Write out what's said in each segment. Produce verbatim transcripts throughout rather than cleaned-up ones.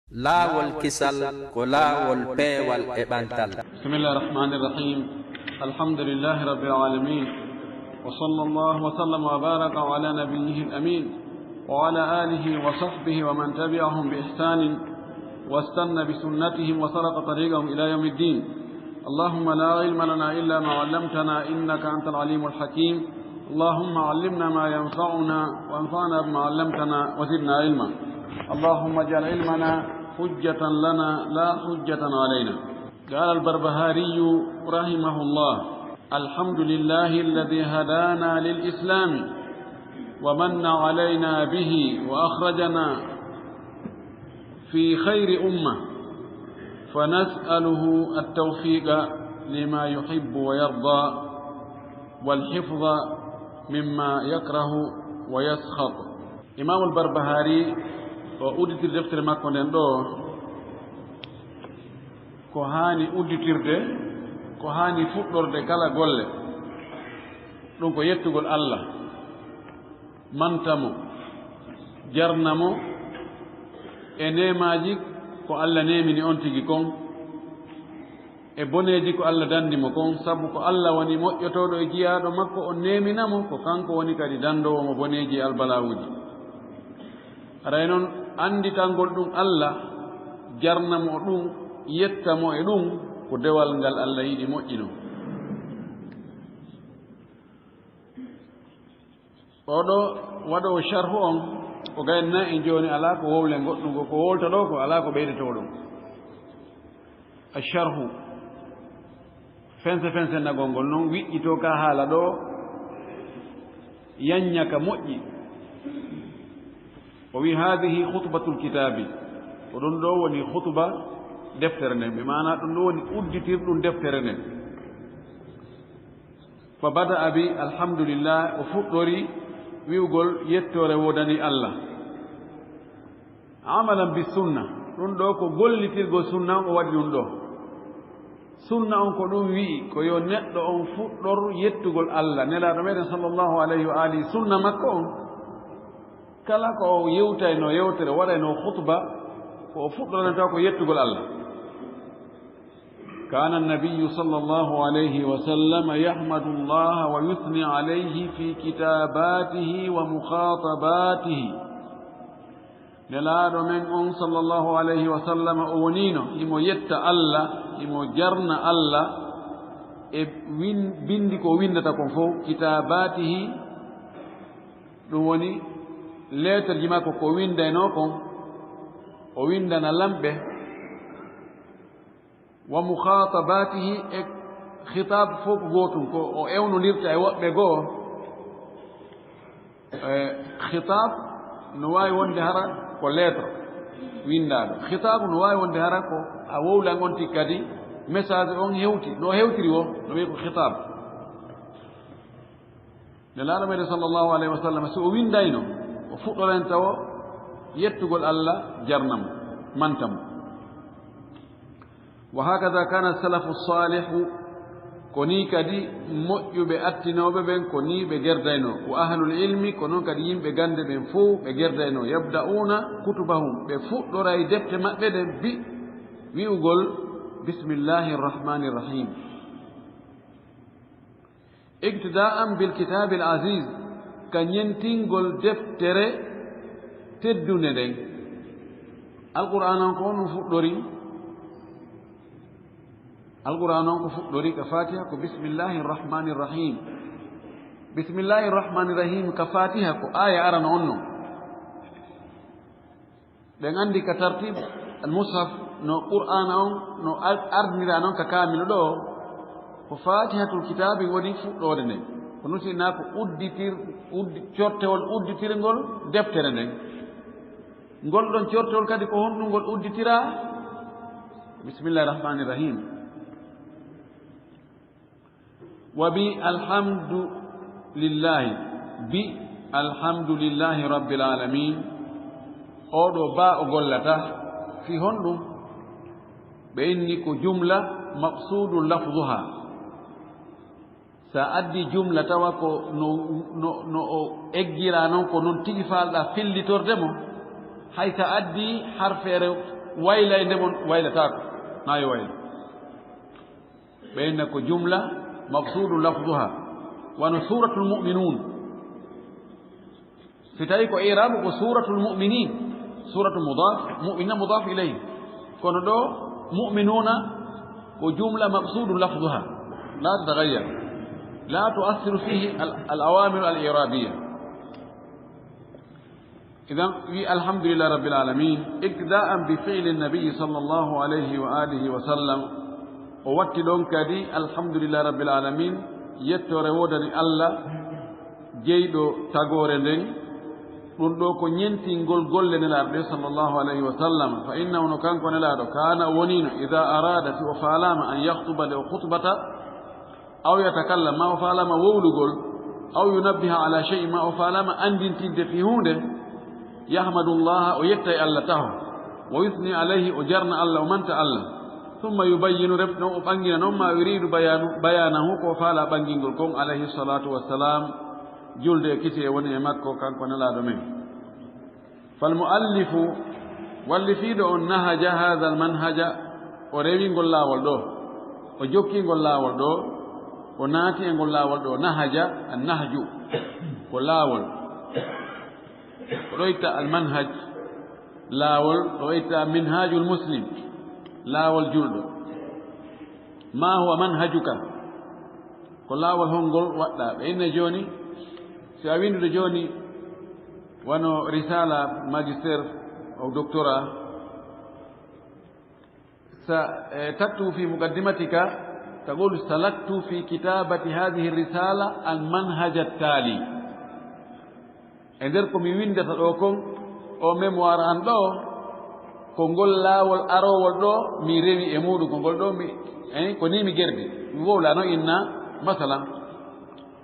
Laawol kisal ko laawol peewal e ɓantal. بسم الله الرحمن الرحيم. الحمد لله رب العالمين. وصلى الله وسلم وبارك على نبيه الأمين وعلى آله وصحبه ومن تبعهم بإحسان واستن بسنتهم وسلك طريقهم إلى يوم الدين. اللهم لا علم لنا إلا ما علمتنا إنك أنت العليم الحكيم. اللهم علمنا ما ينفعنا وانفعنا بما علمتنا وزدنا علما. اللهم اجعل علمنا حجة لنا لا حجة علينا. قال البربهاري رحمه الله: الحمد لله الذي هدانا للإسلام ومن علينا به وأخرجنا في خير أمة، فنسأله التوفيق لما يحب ويرضى والحفظ مما يكره ويسخط. Imaamul Barbahaari o udditiri deftere makko nden ɗo ko haani udditirde, ko haani fuɗɗorde kala golle. Ɗum ko yettugol Allah, manta mo, jarna mo e neemaaji ko Allah neemini on tigi kon, e boneeji ko Allah danndi mo kon, sabu ko Allah woni moƴƴotooɗo e jiyaaɗo makko, o neemina mo, ko kanko woni kadi danndoowo mo boneeji e albalaawuuji. Haray non, annditangol ɗum Allah, jarna mo ɗum, yetta mo e ɗum, ko dewal ngal Allah yiɗi moƴƴi non. Oɗo waɗoowo sharhu on, o gayna en jooni, alaa ko wowlen goɗɗum, ko wowlta ɗo ko alaa ko ɓeydetoo ɗum. A sharhu, fense fense nagol ngol non, wiƴƴitoo ka haala ɗo, yanña ka moƴƴi. O wi: "Haadihi khutbatul kitaabi." Ko ɗum ɗo woni khutba deftere nden, bi maana ɗum ɗo woni udditirɗum deftere nden. Fa bada'a bi alhamdulillah, o fuɗɗori wi'ugol yettoore woodani Allah. Amalan bi sunna, ɗum ɗo ko gollitirgol sunna on o waɗi ɗum ɗo. Sunna on ko ɗum wi'i ko yo neɗɗo on fuɗɗor yettugol Allah. Nelaaɗo meɗen sallallahu alayhi wa alihi, sunna makko on, kala ko o yewtayno yewtere, waɗayno khutba, ko o fuɗɗoranta ko yettugol Allah. كان النبي صلى الله عليه وسلم يحمد الله ويثني عليه في كتاباته ومخاطباته. Nelaaɗo men on sallallahu alayhi wa sallam o woniino himo yetta Allah, himo jarna Allah e win-, binndi ko o winndata kon fow, kitabaatihi, ɗum woni leeterji makko ko o winndaynoo kon, o winndana lamɓe. Wa mukhatabatihi, e khitab fof ko gootum, ko o ewnondirta e woɓɓe goo. E, khitab no waawi wonde hara ko lettre winndaaɗo. Khitab no waawi wonde hara ko a wowlan on tigi kadi message on hewti, no hewtiri wo, no wiye ko khitab. Nelaaɗo meɗen sallallahu alayhi wa sallam, si o winndayno, o fuɗɗoran tawo yettugol Allah, jarna mo, manta mo. Wa hakada kana salafu salihu, ko nii kadi moƴƴuɓe attinooɓe ɓen, ko nii ɓe gerdaynoo. Wa ahlul ilmi, ko noon kadi yimɓe gannde ɓen fow ɓe gerdaynoo. Yabda'una kutubahum, ɓe fuɗɗoray defte maɓɓe ɗen bi wi'ugol: "Bismillahi rrahmani rrahim." Iqtida'an bil kitabil aziz, ka ñentingol deftere teddunde nden. Alqur'aan on ko honɗum fuɗɗori? Alqur'aan on ko fuɗɗori ka Fatiha ko bismillahi rrahmani rrahim. Bismillahi rrahmani rrahim ka Fatiha ko aaya arano on non. Ɓen anndi ka tartib al-mushaf, no Qur'aana on, no ar-, ardinira non ka kaamilu ɗo, ko Faatihatul Kitaabi woni fuɗɗoode nden. Ko nusinaa ko udditir-, uddi-, cortewol udditirngol deftere nden. Ngol ɗon cortewol kadi ko honɗum ngol udditiraa? Bismillahir Rahmaanir Rahim. Wa bi alhamdulillahi, bi alhamdulillahi rabbil alamin. Oɗo ba o gollata fi honɗum? Ɓe inni ko jumla maqsudun lafzuha. Sa addi jumla tawa ko no, no, no o eggira non, ko non tigi faalɗa fillitorde mo. Hay sa addi harfeere Waylay nde mon waylataako, na yo wayla. Ɓe inna ko jumla maqsuudu lafduha, wano suuratul mu'minuun. Si tawi ko i'raabu ko suuratul mu'miniin, suuratu mudaaf, mu'minina mudaaf ilayhi. Kono ɗo mu'minuuna ko jumla maqsuudu lafduha, la tatagayyar, la tu'assiru fihi al-, al-awaamilu al-i'raabiyya. Idan, wi alhamdulillahi rabbil alamin, iqtida'an bi fi'li nabi sallallahu alayhi wa alihi wa sallam. O watti ɗon kadi alhamdulillahi rabbil alamin, yettoore woodani Allah, jeyɗo tagoore nden. Ɗum ɗo ko ñentingol golle Nelaaɗo ɗe sallallahu alayhi wa sallam. Fa innahu, no kanko Nelaaɗo, kana, o wonino, ida arada, si o faalama, an yakhtuba, nde o khutbata, aw yatakallam, ma o faalama wowlugol, aw yunabbiha ala shay'in, ma o faalama andintinde fi huunde, yahmadu Allaha, o yettay Allah taho, wa yusni alayhi, o jarna Allah, o manta Allah. Thumma yubayyinu, ref non o ɓangina non ma yuridu bayanu, bayanahu, ko o faala ɓangingol kon, alayhi salatu wassalam, julde e kisi e woni e makko, kanko Nelaaɗo men. Fal mu'allifu, wallifiiɗo on, nahaja haadal manhaja, o rewi ngol laawol ɗo, o jokki ngol laawol ɗo, o naati e ngol laawol ɗo. Nahaja, an nahju, ko laawol. Ko ɗo itta al manhaj, laawol, ɗo itta minhajul muslim, laawol julɗo. Ma huwa manhajuka? Ko laawol hongol waɗɗa? Ɓe inna jooni, si a winndude jooni, wano risala, magister, o doctorat, sa, eh, tattu fi muqaddimatika, taqulu salaktu fi kitabati hadhihi risala al manhaj at tali. E nder ko mi winndata ɗo kon, o mémoire an ɗo, ko ngol laawol aroowol ɗo mi rewi e muuɗum, ko ngol ɗo mi, eh, ko ni mi gerdi. Mi wowlano inna, masalan,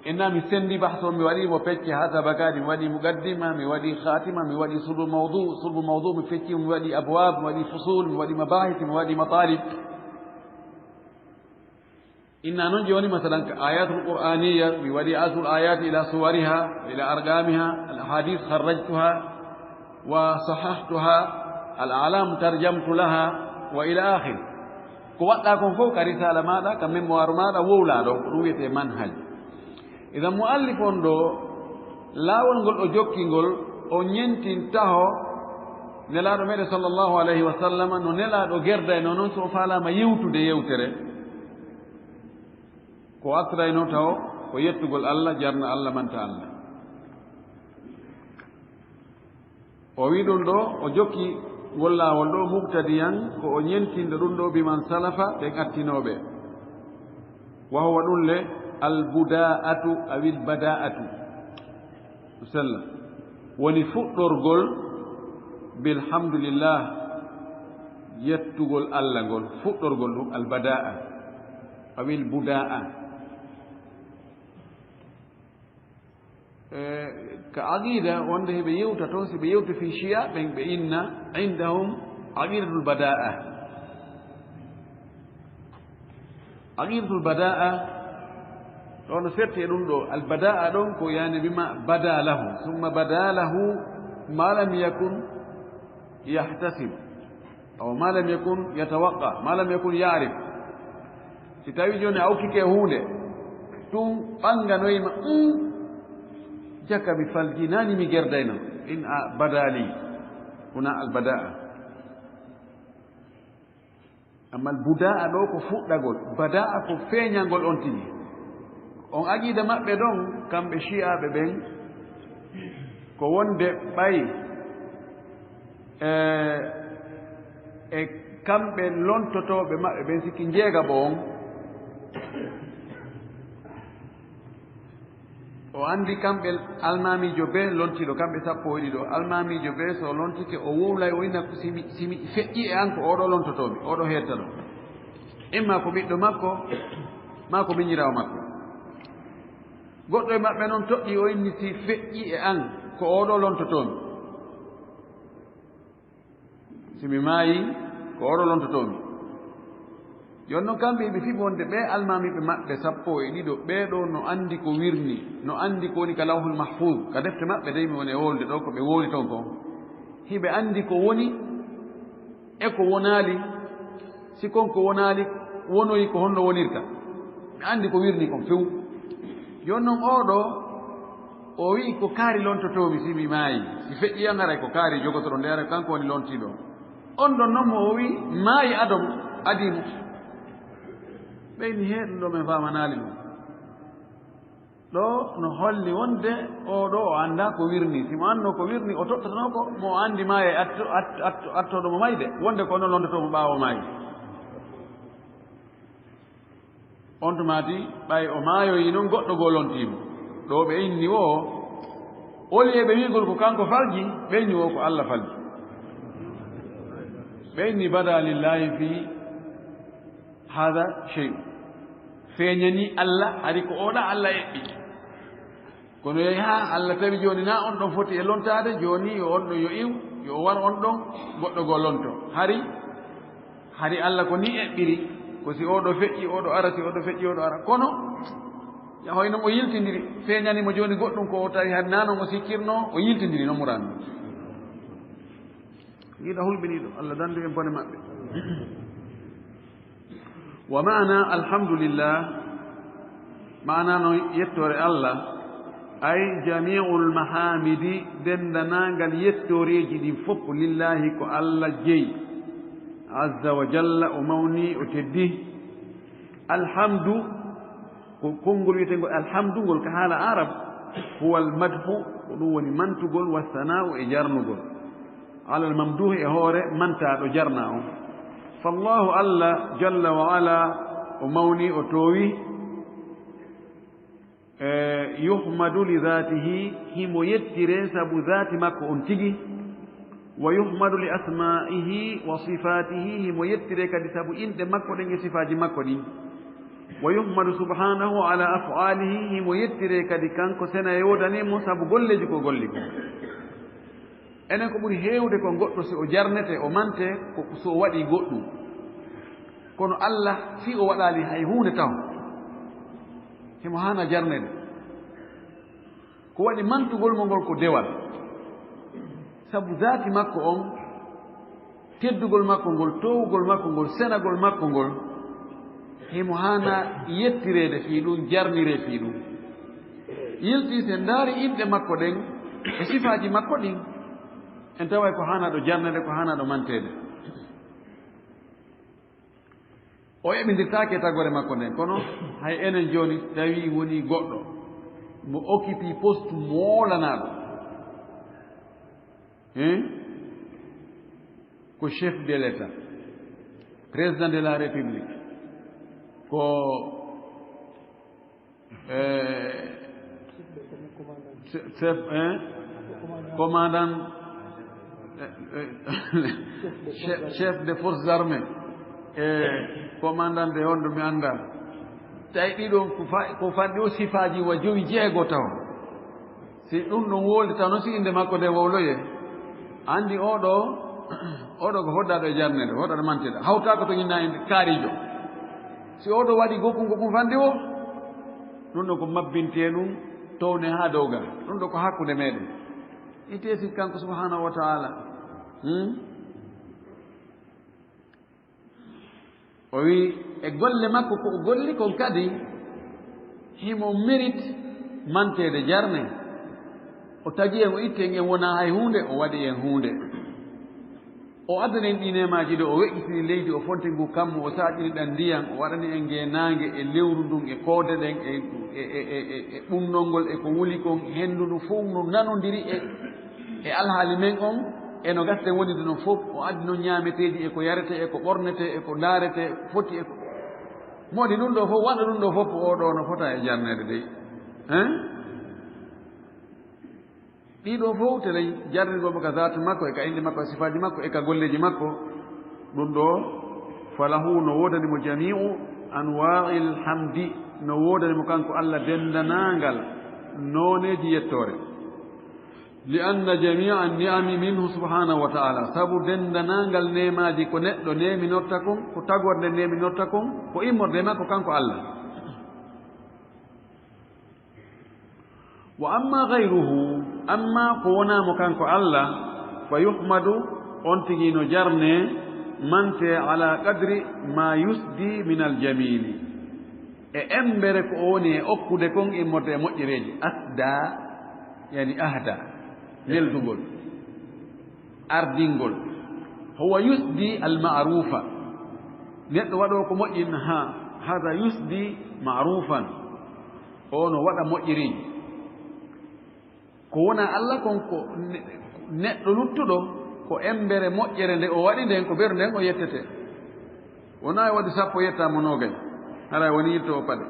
inna mi sendi bahso, mi waɗi mo pecce ha tabakadi, mi waɗi muqaddima, mi waɗi khatima, mi waɗi sulbu mawdu, sulbu mawdu mi fecci, mi waɗi abwab, mi waɗi fusul, mi waɗi mabahith, mi waɗi matalib. Inna non jooni, masalan, ka ayatul qur'aniyya, mi waɗi asul ayati ila suwariha, ila arqamiha, al ahadith kharrajtuha wa sahahtuha, al alam tarjamtu laha, wa ila akhir. Ko waɗɗa kon fof ka risala maɗa, ka mémoire maɗa, wowla ɗon, ko ɗum wiyete manhaj. Idan muallif on ɗo, laawol ngol o jokki ngol, o ñentin taho Nelaaɗo meɗen sallallahu alayhi wa sallam, no Nelaaɗo gerdayno noon, so o faalama yewtude yewtere. Ko artirayno taw ko yettugol Allah, jarna Allah, manta Allah. O wi ɗum ɗo, o jokki ngol laawol ɗo, muqtadiyan, ko o ñentinɗo ɗum ɗo, biman salafa, ɓen attinooɓe. Wa huwa ɗum le, al budaa'atu awil badaa'atu. Sella. Woni fuɗɗorgol bilhamdulillah, yettugol Allah ngol, fuɗɗorgol ɗum, albada'a, awil buda'a. E, ka aqida, wonde heɓe yewta toon, si ɓe yewta fi shiya, ɓen ɓe inna, indahum aqidatul bada'a. Aqidatul bada'a, ɗo no serti e ɗum ɗo. Al bada'a ɗon ko yani bima bada lahu, summa bada lahu ma lam yakun yahtasib, aw ma lam yakun yatawaqqa, ma lam yakun ya'rif. Si tawi jooni a okkike huunde, ɗum ɓanganoyima, um, jaka mi faljinani, mi gerdayno, in a badali, huna al bada'a. Amma buda'a ɗo ko fuɗɗagol, bada'a ko feeñangol on tigi. On aqida maɓɓe ɗon, kamɓe shi'aɓe ɓen, ko wonde ɓay, e, e kamɓe lontotooɓe maɓɓe ɓen, sikki njeegaɓo on, o anndi kamɓe almaamiijo bee lontiiɗo, kamɓe sappo e ɗiɗo, almaamiijo bee so lontike, o wowlay, o inna, "Si mi, si mi feƴƴi e an, ko oɗo lontotoomi, oɗo heettano." Imma ko ɓiɗɗo makko, maa ko miñiraawo makko. Goɗɗo e maɓɓe noon toɗɗi, o inni, "Si feƴƴi e an, ko oɗo lontotoomi." Si mi maayi, ko oɗo lontotoomi. Jooni noon, kamɓe ɓe fiɓi wonde ɓe almaamiiɓe maɓɓe sappo e ɗiɗo, ɓee ɗoo no anndi ko wirni, no anndi ko woni ka Lawhul Mahfuuz, ka defte maɓɓe dey, mi woni e wowlude ɗoo, ko ɓe wowli toon kon. Hiɓe anndi ko woni E ko wonaali, si kon ko wonaali, wonoyi ko honno wonirta? Mi anndi ko wirni kon few. Jooni non oo ɗoo, o wi'i ko kaari lontotoomi si mi maayi. Si feƴƴi an haray ko kaari jogotoɗo nde haray kanko woni lontiiɗo. On ɗon non mo o wi'i maayi adon, adii mo. Ɓeyni hee ɗum ɗoo men faamanaali ɗum. Ɗoo no holli wonde oo ɗoo o anndaa ko wirni. Si mo annoo ko wirni, o toɗɗotonoo ko mo o anndi maayi atto-, atto-, atto-, attooɗo mo mayde, wonde ko onon lontotoo mo ɓaawo maayi. On tumaati, ɓay o maayoyi non, goɗɗo goo lontii mo. Ɗoo ɓe inni woo, oli e ɓe wi'ugol ko kanko falji, ɓe inni woo ko Alla falji. Ɓe inni bada lillahi fi hada shay'un. Feeñani Alla, hari ko oo ɗaa Alla eɓɓi. Kono yehi haa Alla tawi jooni naa on ɗon foti e lontaade, jooni yo on ɗon yo iw, yo o war on ɗon, goɗɗo goo lonto. Hari, hari Alla ko nii eɓɓiri, ko si oo ɗoo feƴƴi, oo ɗoo ara, si oo ɗoo feƴƴi, oo ɗoo ara. Kono, yahoy non o yiltindiri, feeñani mo jooni goɗɗum ko o tawi hari naa non o sikkirnoo, o yiltindiri non muraano. Giɗo hulɓiniiɗo, Alla dandu en bone maɓɓe. Wa maana alhamdulillah, maana no yettoore Alla, ay jami'ul mahamidi, denndanangal yettooreeji ɗin fof ko lillahi, ko Alla jeyi, azza wa jalla, o mawni, o teddi. Alhamdu, ko konngol wi'etengol alhamdu ngol ka haala Arab, huwa almadhu, ko ɗum woni mantugol, wa sana'u e jarnugol. Alal mamduhi, e hoore mantaaɗo jarnaa on. Fallahu, Alla, jalla wa ala, o mawni, o toowi. E, yuhmadu li dhatihi, himo yettire sabu zaati makko on tigi. Wa yuhmadu li asma'ihi wa sifatihi, himo yettire kadi sabu inɗe makko ɗen e sifaaji makko ɗin. Wa yuhmadu subhanahu ala af'alihi, himo yettire kadi kanko sena e woodani mo sabu golleeji ko golli ko. Enen ko ɓuri heewde ko goɗɗo si o jarnete, o mante, ko so o waɗi goɗɗum. Kono Alla, si o waɗaali hay huunde taw, himo haana jarnede. Ko waɗi mantugol mo ngol ko dewal. Sabu zaati makko on, teddugol makko ngol, toowugol makko ngol, senagol makko ngol, himo haana yettireede fii ɗum, jarniree fii ɗum. Yiltii, si en ndaari inɗe makko ɗen e sifaaji makko ɗin, en taway ko haanaaɗo jarneede, ko haanaaɗo manteede. O eɓindirtaake e tagoore makko nden, kono hay enen jooni, tawi woni goɗɗo mo occupii poste moolanaaɗo, hein? Ko chef de l'État, président de la République, ko, eh, chef, chef, hein? Commandant, eh, eh, chef, chef de forces armées, eh, commandant de honɗo mi anndaa. Tawi ɗiɗo ko fa-, ko fanɗi o sifaaji wa jowi jeego taw. Si ɗum ɗon wowlitano, si innde makko nde wowloyee, anndi oo ɗoo, oo ɗoo ko hoddaaɗo e jarneede, hoddaaɗo manteede. Hawtaako to innaa innde kaariijo. Si oo ɗoo waɗi gokkungo ɗum fanɗi o, ɗum ɗoo ko mabbintee ɗum, towne haa dow ga. Ɗum ɗoo ko hakkunde meeɗen. Itee si kanko subhanahu wa ta'ala. Hmm? O wi'i, e golle makko ko o golli kon kadi, himo mérite manteede jarne. O tagi en, o itti en, en wonaa hay huunde, o waɗi en huunde. O addani en ɗii neemaaji ɗoo, o weƴƴitini leydi, o fonti ngu kammu, o saaƴini ɗan ndiyan, o waɗani en ngee naange e lewru ndun e koode ɗen e, e, e ɓunnol ngol e ko wuli kon, henndu ndu fow no nanondiri e, e alhaali men on, e no gasɗen wonirde non fof, o addi non ñaameteeji e ko yaretee e ko ɓornetee e ko ndaaretee, foti e ko. Moodi ɗum ɗoo fof, waɗa ɗum ɗoo fof, oo ɗoo no fota e jarneede dey. Hein? Ɗii ɗoo fof, telen jarnirgol mo ka zaatu makko, e ka innde makko, e sifaaji makko, e ka golleeji makko, ɗum ɗoo, falahu, no woodani mo jamii'u anwaa'il hamdi, no woodani mo kanko Alla denndanaangal nooneeji yettoore. Li anna jamii'a ni'ami minhu subhanahu wa ta'ala, sabu denndanaangal neemaaji ko neɗɗo neeminorta kon, ko tagorde neeminorta kon, ko immorde e makko kanko Alla. Wa amma ghayruhu, amma ko wonaa mo kanko Alla, fa yuhmadu, on tigi no jarnee, Mante ala qadri ma yusdi min al jamili. E embere ko o woni e okkude kon immorde e moƴƴereeji. Asda, yani ahda, neldugol, ardingol. Huwa yusdi al ma'rufa. Neɗɗo waɗo ko moƴƴi, ha, hada yusdi ma'rufan. O no waɗa moƴƴereeji. Ko wona Allah kon ko ne-, neɗɗo luttuɗo, ko embere moƴƴere nde o waɗi nden, ko beru nden o yettete. Wona e waɗi sappo yetta mo nogay, hara woni yilto o paɗe.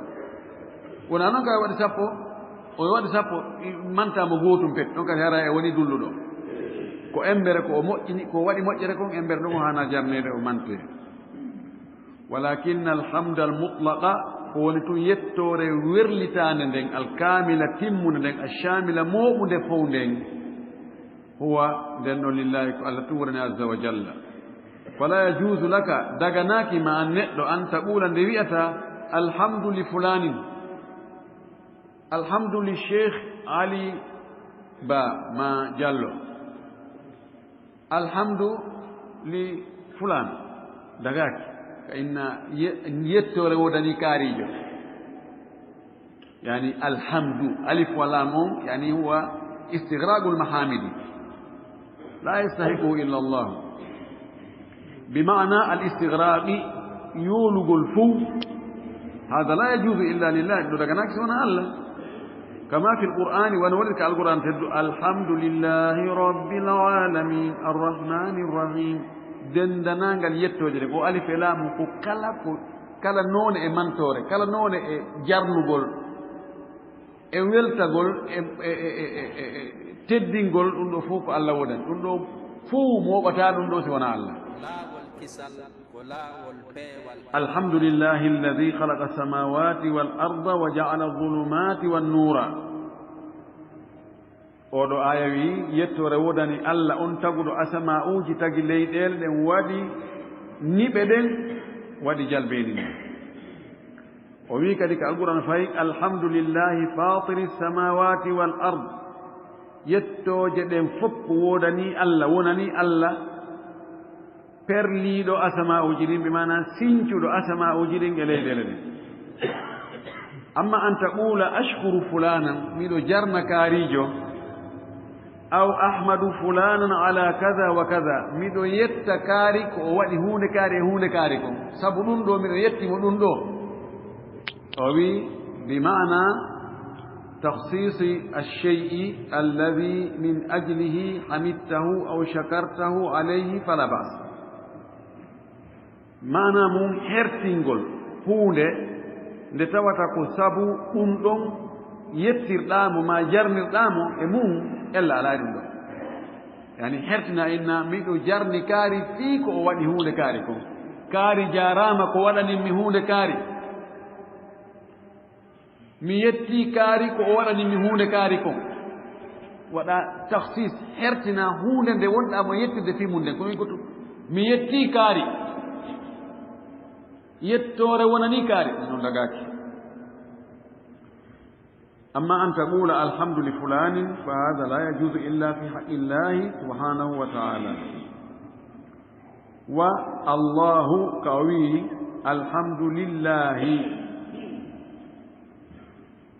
Wona noon kay waɗi sappo, o waɗi sappo, i-, manta mo gootum pet, ɗon kadi hara e woni dulluɗo. Ko embere ko o moƴƴini, ko waɗi moƴƴere kon, embere ɗum o hana jarneede o mante. Walakin alhamda almutlaqa, ko woni tun yettoore werlitaande nden, alkamila timmunde nden, alshamila mooɓunde fow nden, huwa nden ɗon lillahi ko Allah tun woni azza wa jalla. Fala yajuzu laka, daganaaki ma an neɗɗo, an taqula nde wi'ata, alhamdu li fulanin, alhamdu li Cheikh Ali Ba ma Jallo. Alhamdu li fulaan, dagaaki. Ka inna ye-, yettoore woodani kaariijo. Yani alhamdu, alif wa lam on, yani huwa istighraqul mahamidi. La yastahiqu illa Allah. Bi ma'na al istighraqi, yoolugol fow. Hada la yajuzu illa lillah, ɗo daganaaki si wona Allah. Kama fil Qur'ani, wano waɗi ka Alqur'an teddu, alhamdulillahi rabbil alamin, arrahmanir rahim. Dendanangal yettooje ɗen, o alif e laamu ko kala ko, kala noone e mantoore, kala noone e jarnugol, e weltagol, e, e teddingol, ɗum ɗo fof ko Allah woodani. Ɗum ɗo fof mooɓata ɗum ɗo si wona Allah. Laawol kisal. Ko laawol peewal. Alhamdulillahi alladhi khalaqa as-samawati wal arda wa ja'ala adh-dhulumati wan nura. Oɗo aya wi, yettoore woodani Allah on taguɗo asama'uji, tagi leyɗeele ɗen, waɗi niɓe ɗen, waɗi jalbeeni ɗin. O wi kadi ka Alqur'an fayi, alhamdulillahi fatiri samawati wal ard. Yettooje ɗen fof ko woodani Allah, wonani Allah. Perliiɗo asama'uji ɗin, bi maana sincuɗo asama'uji ɗin e leyɗeele ɗen. Amma an taqula ashkuru fulanan, miɗo jarna kaarijo, aw ahmadu fulanan ala kaza wa kaza, miɗo yetta kaari ko o waɗi huunde kaari e huunde kaari kon, sabu ɗum ɗo miɗo yetti mo ɗum ɗo. O wi, bi maana takhsisi ash-shay'i alladhi min ajlihi hamidtahu aw shakartahu alayhi fala ba's. Maana mum hertingol huunde nde tawata ko sabu ɗum ɗon yettirɗaa mo maa jarnirɗaa mo e mum, ella alaa e ɗum ɗon. Yani hertina inna miɗo jarni kaari fii ko o waɗi huunde kaari kon. Kaari jaaraama ko waɗanin mi huunde kaari. Mi yettii kaari ko o waɗani mi huunde kaari kon. Waɗa takhsis, hertina huunde nde wonɗaa mo yettirde fii mum nden. Ko min goto. Mi yettii kaari. Yettoore wonanii kaari. Ɗum ɗon dagaaki. Amma an taqula alhamdu li fulanin, fa hadha la yajuzu illa fi haqqillahi subhanahu wa ta'ala. Wa Allahu, ka o wi'i, alhamdulillahi.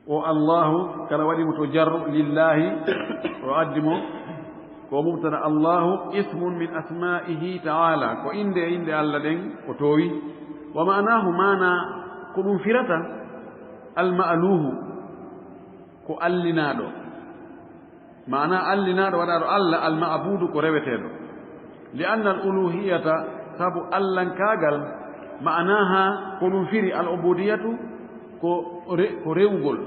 O Allahu, kala waɗi mo to jarru, lillahi, o addi mo, ko mubtada, Allahu ismun min asma'ihi ta'ala, ko innde e innde Allah ɗen o toowi. Wa ma'nahu, maana ko ɗum firata, al-ma'luhu, ko allinaaɗo. Maana allinaaɗo waɗaaɗo Allah, al-ma'budu ko reweteeɗo. Li anna al-uluhiyata, sabu allankaagal, maanaha ko ɗum firi al-ubudiyatu ko re-, ko rewgol,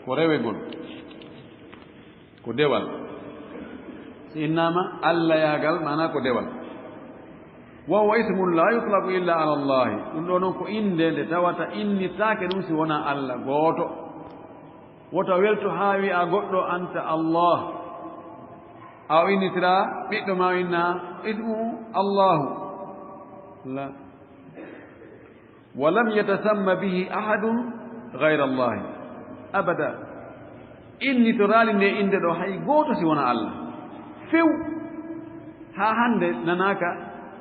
ko rewegol, ko dewal. Si innaama allayaagal, maana ko dewal. Wa huwa ismun la yutlaqu illa ala Allahi. Ɗum ɗo noon ko innde nde tawata innirtaake ɗum si wonaa Allah gooto. Wota welto haa wi'a goɗɗo, "Anta Allah." A o innitira ɓiɗɗo ma o inna ismu Allahu. La. Wa lam yatasamma bihi ahadun ghayra Allah. Abada. Innitoraali nde innde ɗo hay gooto si wona Allah. Few. Haa hannde nanaaka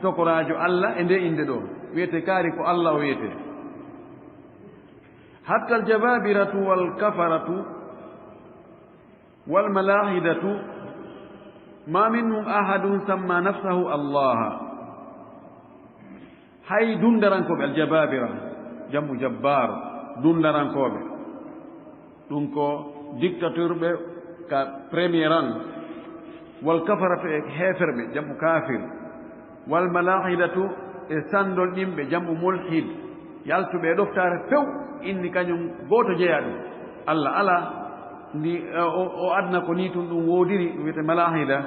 Tokoraajo Allah e nde innde ɗo, wiyete kaari ko Allah o wiyete. Hatta al-jababiratu wal kafaratu wal malahidatu, ma minhum ahadun samma nafsahu Allah. Hay dundarankooɓe, al-jababira, jam'u jabbar, dundarankooɓe. Ɗum ko dictateur ɓe ka premier rang, wal kafaratu e heeferɓe, jam'u kafir, wal malahidatu e sandol ɗimɓe, jam'u mulhid, yaltuɓe e ɗoftaare few, inni kañum gooto jeyaa ɗum. Allah alaa ndi, o, o adna ko nii tun ɗum woodiri, ɗum wiyete malahida.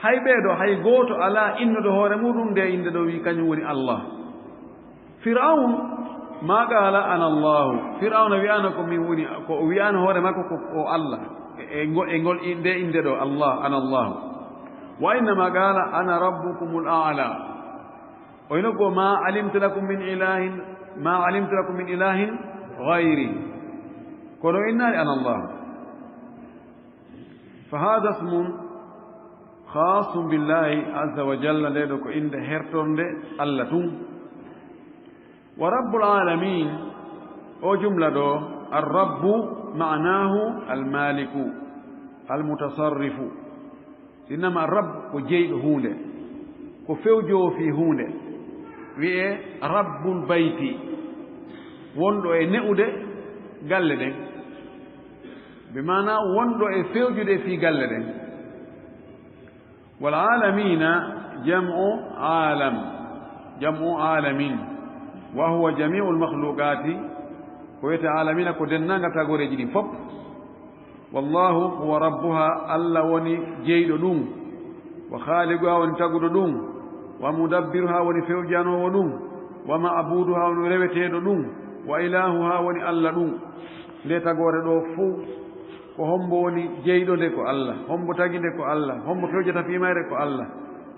Hay ɓee ɗo, hay gooto alaa innuɗo hoore muɗum nde innde ɗo wi kañum woni Allah. Fir'awn ma qaala ana Allahu. Fir'awna wi'aano ko min woni, ko o wi'aano hoore makko ko o Allah. E, e ngo-, e ngol in-, nde innde ɗo, Allah, ana Allahu. Wa innama qaala ana rabbukumul a'la. O ino ko ma alimtu lakum min ilahin, ma alimtu lakum min ilahin ghayri. Kono o innaali ana Allahu. Fa hada ismun khasun billahi azza wa jalla, nde ɗo ko innde hertornde Allah tun. Wa rabbul alamin, o jumla ɗo, ar-rabbu ma'nahu al-maliku, al-mutasarrifu. Sinnama ar-rabb ko jeyɗo huunde, ko fewjoowo fii huunde, wi'e rabbul bayti, wonɗo e ne'ude galle ɗen, bi maana wonɗo e fewjude fii galle ɗen. Wal alamina jam'u alam, jam'u alamin, wa huwa jami'ul makhluqati, ko wiyete alamina ko denndaangal tagooreeji ɗin fof. Wallahu huwa rabbuha, Allah woni jeyɗo ɗum, wa khaliquha woni taguɗo ɗum, wa mudabbiruha woni fewjanoowo ɗum, wa ma'buduha woni reweteeɗo ɗum, wa ilahuha woni Allah ɗum. Nde tagoore ɗo fof, ko hombo woni jeyɗo nde? Ko Allah. Hombo tagi nde? Ko Allah. Hombo fewjata fii mayre? Ko Allah.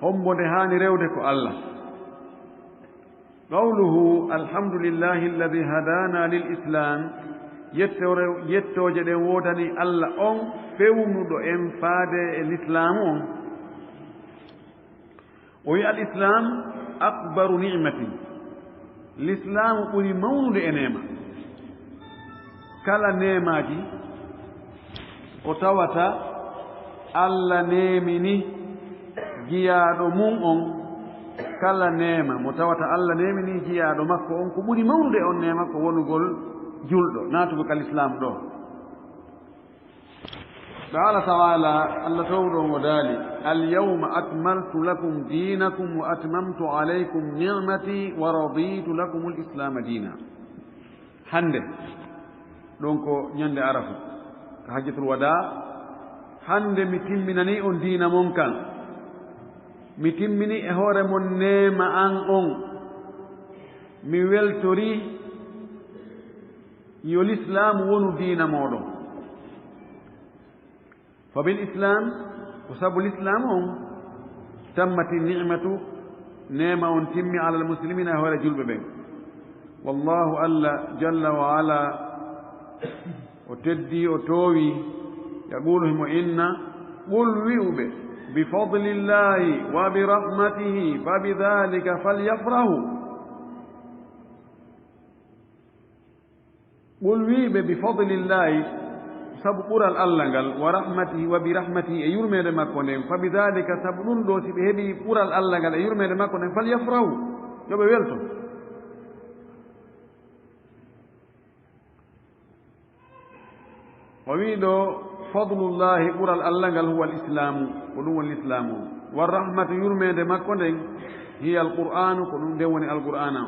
Hombo nde haani rewde? Ko Allah. Qawluhu, alhamdulillahi alladhi hadana lil islam, yettore-, yettooje ɗen woodani Allah on fewnuɗo en faade e lislaamu on. O wi, al islam akbaru ni'matin, lislaamu ɓuri mawnude e neema. Kala neemaaji ko tawata Allah neemini jiyaaɗo mum on, kala neema mo tawata Allah neemini jiyaaɗo makko on, ko ɓuri mawnude on neema ko wonugol julɗo, naatugol ka lislaam ɗo. Qaala ta'ala, Allah towɗo on o daali, al yawma akmaltu lakum dinakum wa atmamtu alaykum ni'mati wa raditu lakumul islaama diina. Hannde, ɗon ko ñande Arafa, ka hajjatul wadaa, hannde mi timminanii on diina mon kan. Mi timmini e hoore mon neema an on. Mi weltori yo lislaamu wonu diina mooɗon. Fa bil islam, ko sabu lislaam on, tammati ni'matu, neema on timmi alal muslimina e hoore julɓe ɓen. Wallahu, Allah jalla wa ala, o teddi, o toowi, yaqulu, himo inna, qul, wi'u ɓe, bi fadlillahi wa bi rahmatihi fa bi dhalika falyafrahu. Qul, wi'i ɓe, bi fadlillahi, sabu ɓural Allah ngal, wa rahmatihi, wa bi rahmatihi, e yurmeende makko nden, fa bi dhalika, sabu ɗum ɗo, si ɓe heɓi ɓural Allah ngal e yurmeende makko nden, falyafrahu, yo ɓe welto. O wi'i ɗo, fadlullahi, ɓural Allah ngal, huwa al-islamu, ko ɗum woni lislaamu. Wa rahmatu, yurmeende makko nden, hiya al-Qur'anu, ko ɗum nden woni Alqur'aana,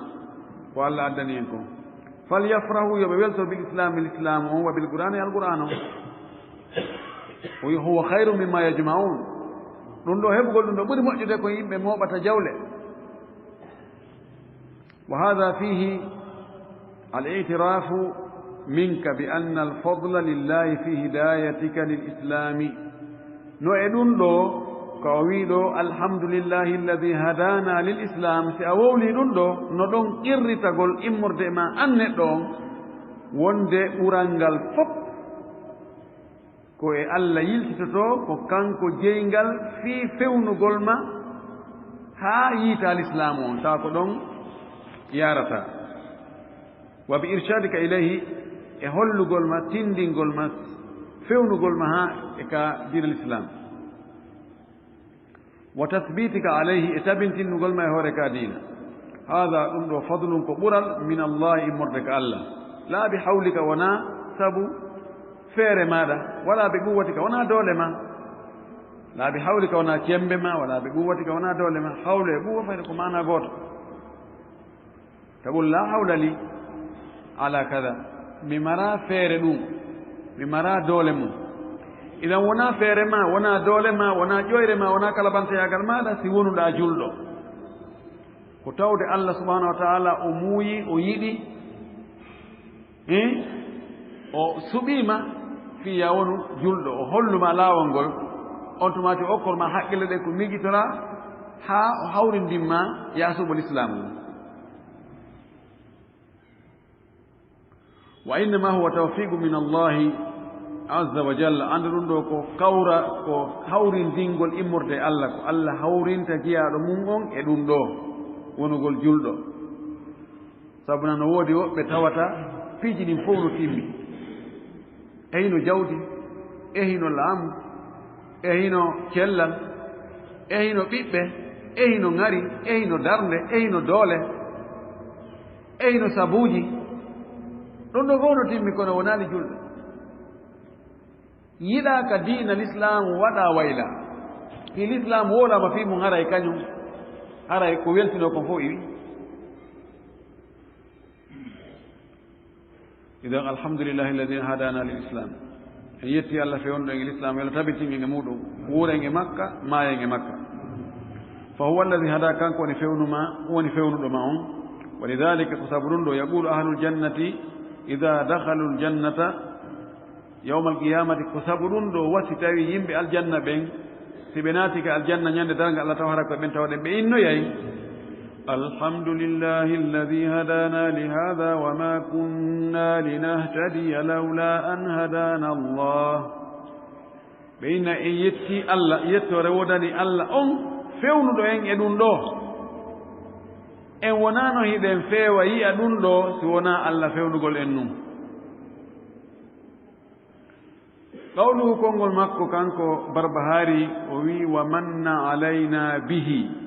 ko Allah addani en kon. Falyafrahu, yo ɓe welto, bil islami, lislaamu on, wa bil Qur'ani, e Alqur'aana on. O wi'i, huwa khayru mimma yajma'un. Ɗum ɗo, heɓugol ɗum ɗo ɓuri moƴƴude ko yimɓe mooɓata jawle. Wa hadha fihi al-i'tirafu minka bi anna al-fadla lillahi fi hidayatika lil islami. No e ɗum ɗo, ka o wi'i ɗo, alhamdulillahi alladhi hadana lil islam, si a wowli ɗum ɗo, no ɗon qirritagol immorde ma an neɗɗo on, wonde ɓural ngal fof ko e Allah yiltitotoo, ko kanko jeyngal fii fewnugol ma haa yiita lislaamu on, tawa ko ɗon yaarata. Wa bi irshadika ilayhi, e hollugol ma, tindingol ma, fewnugol ma haa e ka diina lislaam. Wa tathbitika alayhi, e tabintinnugol ma e hoore ka diina. Hada, ɗum ɗo, fadlun, ko ɓural, min Allah, immorde ka Allah. La bi hawlika, wona sabu feere maɗa, wala bi quwwatika, wona doole ma. La bi hawlika, wona cembe ma, wala bi quwwatika, wona doole ma. Hawlu e quwwa fayde ko maana gooto. Taqul la hawla li ala kada. Mi mara feere ɗum. Mi mara doole mum. Idan wona feere ma, wona doole ma, wona ƴoyre ma, wona kalabanteyaagal maɗa si wonuɗa julɗo. Ko tawde Allah subhanahu wa ta'ala o muuyi, o yiɗi, eh, o suɓiima fii ya wonu julɗo, o holluma laawol ngol, on tumaati o okkor ma haqqille ɗe ko miijitora haa o hawrindin ma ya suɓo lislaamu. Wa innama huwa tawfiqu min Allahi azza wa jalla. Anndu ɗum ɗo ko kawra, ko hawrindingol immorde e Allah, ko Allah hawrinta jiyaaɗo mum on e ɗum ɗo wonugol julɗo. Sabu na no woodi woɓɓe tawata piiji ɗin fow no timmi. E hino jawdi, e hino laamu, e hino cellal, e hino ɓiɓɓe, e hino ŋari, e hino darnde, e hino doole, e hino sabuuji. Ɗum ɗo fow no timmi, kono wonaali julɗo. Yiɗaa ka diina lislaamu waɗa wayla. Fii lislaamu wowlaama fii mum, haray kañum, haray ko weltinoo kon fow iwi. Idan, alhamdulillahi alladhi hadana lil islam. En yetti Allah fewndo en e lislaam, yo Allah tabitin en e muɗum, wuuren e makka, maayen e makka. Fa huwa alladhi hada, kanko woni fewnuma, woni fewnuɗo ma on. Wa lidhalika, ko sabu ɗum ɗo, yaqulu ahlul jannati idha dakhalul jannata yawmal qiyamati, ko sabu ɗum ɗo, wasi tawi yimɓe aljanna ɓen, si ɓe naati ka aljanna ñande darnga, Allah taw hara ko ɓen tawɗen, ɓe innoyay, "Alhamdulillahi alladhi hadana li hadha wa ma kunna linahtadiya lawla an hadana Allah." Ɓe inna, "En yetti Allah, yettore wodani Allah on fewnuɗo en e ɗum ɗo. En wonano hiɗen feewa yi'a ɗum ɗo si wona Allah fewnugol en ɗum." Qawluhu, konngol makko kanko Barbahari, o wi'i, "Wa manna alayna bihi."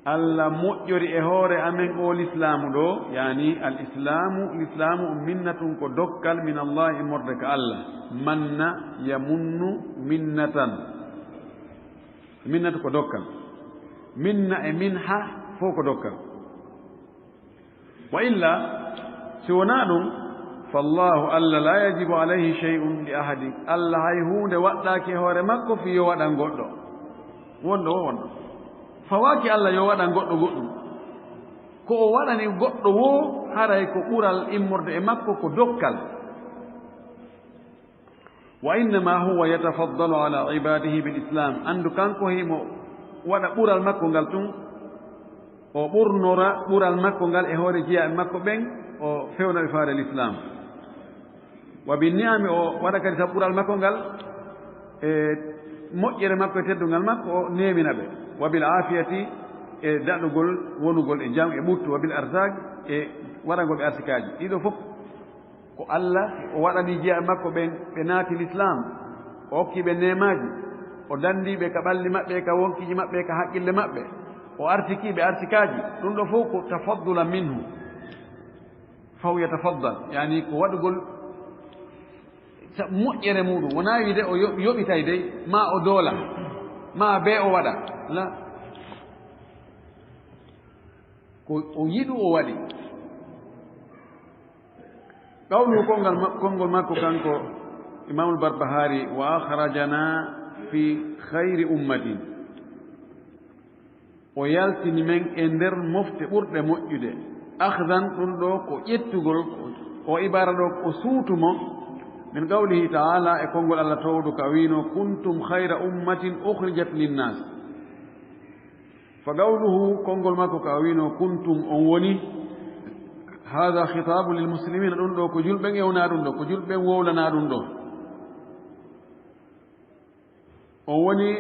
Allah moƴƴori e hoore amen o lislaamu ɗo, yani al islaamu, lislaamu on minnatun ko dokkal min Allah immorde ka Allah. Manna yamunnu minnatan. Minnatu ko dokkal. Minna e minha fow ko dokkal. Wa illa, si wonaa ɗum, fallahu, Allah, la yajibu alayhi shay'un li ahadin. Allah hay huunde waɗɗaaki e hoore makko fii yo waɗan goɗɗo. Wonɗo wo wonɗo. Fawaaki Allah yo waɗan goɗɗo goɗɗum. Ko o waɗani goɗɗo woo, haray ko ɓural immorde e makko ko dokkal. Wa innama huwa yatafaddalu ala ibadihi bil islam. Anndu kanko himo waɗa ɓural makko ngal tun, o ɓurnora ɓural makko ngal e hoore jiyaaɓe makko ɓen, o fewna ɓe faare l'islam. Wa bin ni'ami, o waɗa kadi sabu ɓural makko ngal e moƴƴere makko e teddungal makko, o neemina ɓe. Wa bil afiyati, e daɗugol, wonugol e jam e ɓuttu, wa bil arzaq, e waɗangol ɓe arsikaaji. Ɗiɗo fof ko Allah, o waɗani jiyaaɓe makko ɓen, ɓe naati lislaam, o hokki ɓe neemaaji, o danndii ɓe ka ɓalli maɓɓe, ka wonkiiji maɓɓe, ka haqqille maɓɓe, o arsikii ɓe arsikaaji. Ɗum ɗo fof ko tafaddulan minhu. Faw yatafaddal, yani ko waɗugol sa-, moƴƴere muɗum. Wonaa wiide o yo-, yoɓitay dey, maa o doola, maa bee o waɗa. La. Ko o yiɗu o waɗi. Qawluhu, konngol ma-, konngol makko kanko Imaamul Barbahari, "Wa akhrajana fi khayri ummatin." O yaltini men e nder mofte ɓurɗe moƴƴude. Akhdan, ɗum ɗo ko ƴettugol, o ibaara ɗo ko suutu mo. Min qawlihi ta'ala, e konngol Allah towɗo ka wiino, "Kuntum khayra ummatin ukhrijat linnas." Fa qawluhu, konngol makko ka o wiino, "Kuntum", on woni, hada khitabu lil muslimina, ɗum ɗo ko julɓe ewna ɗum ɗo, ko julɓe wowlana ɗum ɗo. On woni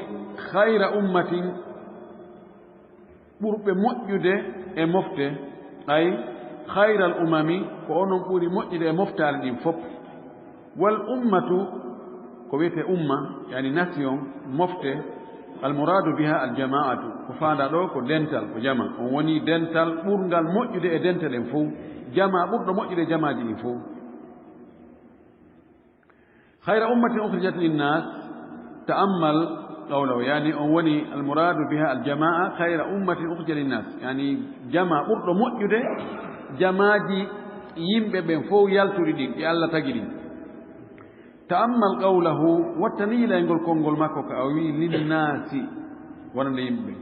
khayra ummatin, ɓurɓe moƴƴude e mofte, ay, khayral umami, ko onon ɓuri moƴƴude e moftaali ɗin fof. Wal ummatu, ko wiyetee umma, yani nation, mofte, al muradu biha al jamaatu, ko faandaa ɗoo ko dental, ko jama. On woni dental ɓurngal moƴƴude e dente ɗen fof, jama ɓurɗo moƴƴude e jamaaji ɗin fof. Khayra ummatin ukhrijat linnas, ta'ammal qawlahu, yani on woni al muradu biha al jamaa, khayra ummatin ukhrijat linnas, yani jama ɓurɗo moƴƴude jamaaji yimɓe ɓen fof yaltuɗi ɗin, ɗi Allah tagi ɗin. Ta'ammal qawlahu, watta miilaygol konngol makko ka o wi'i linnaasi, wonande yimɓe ɓen.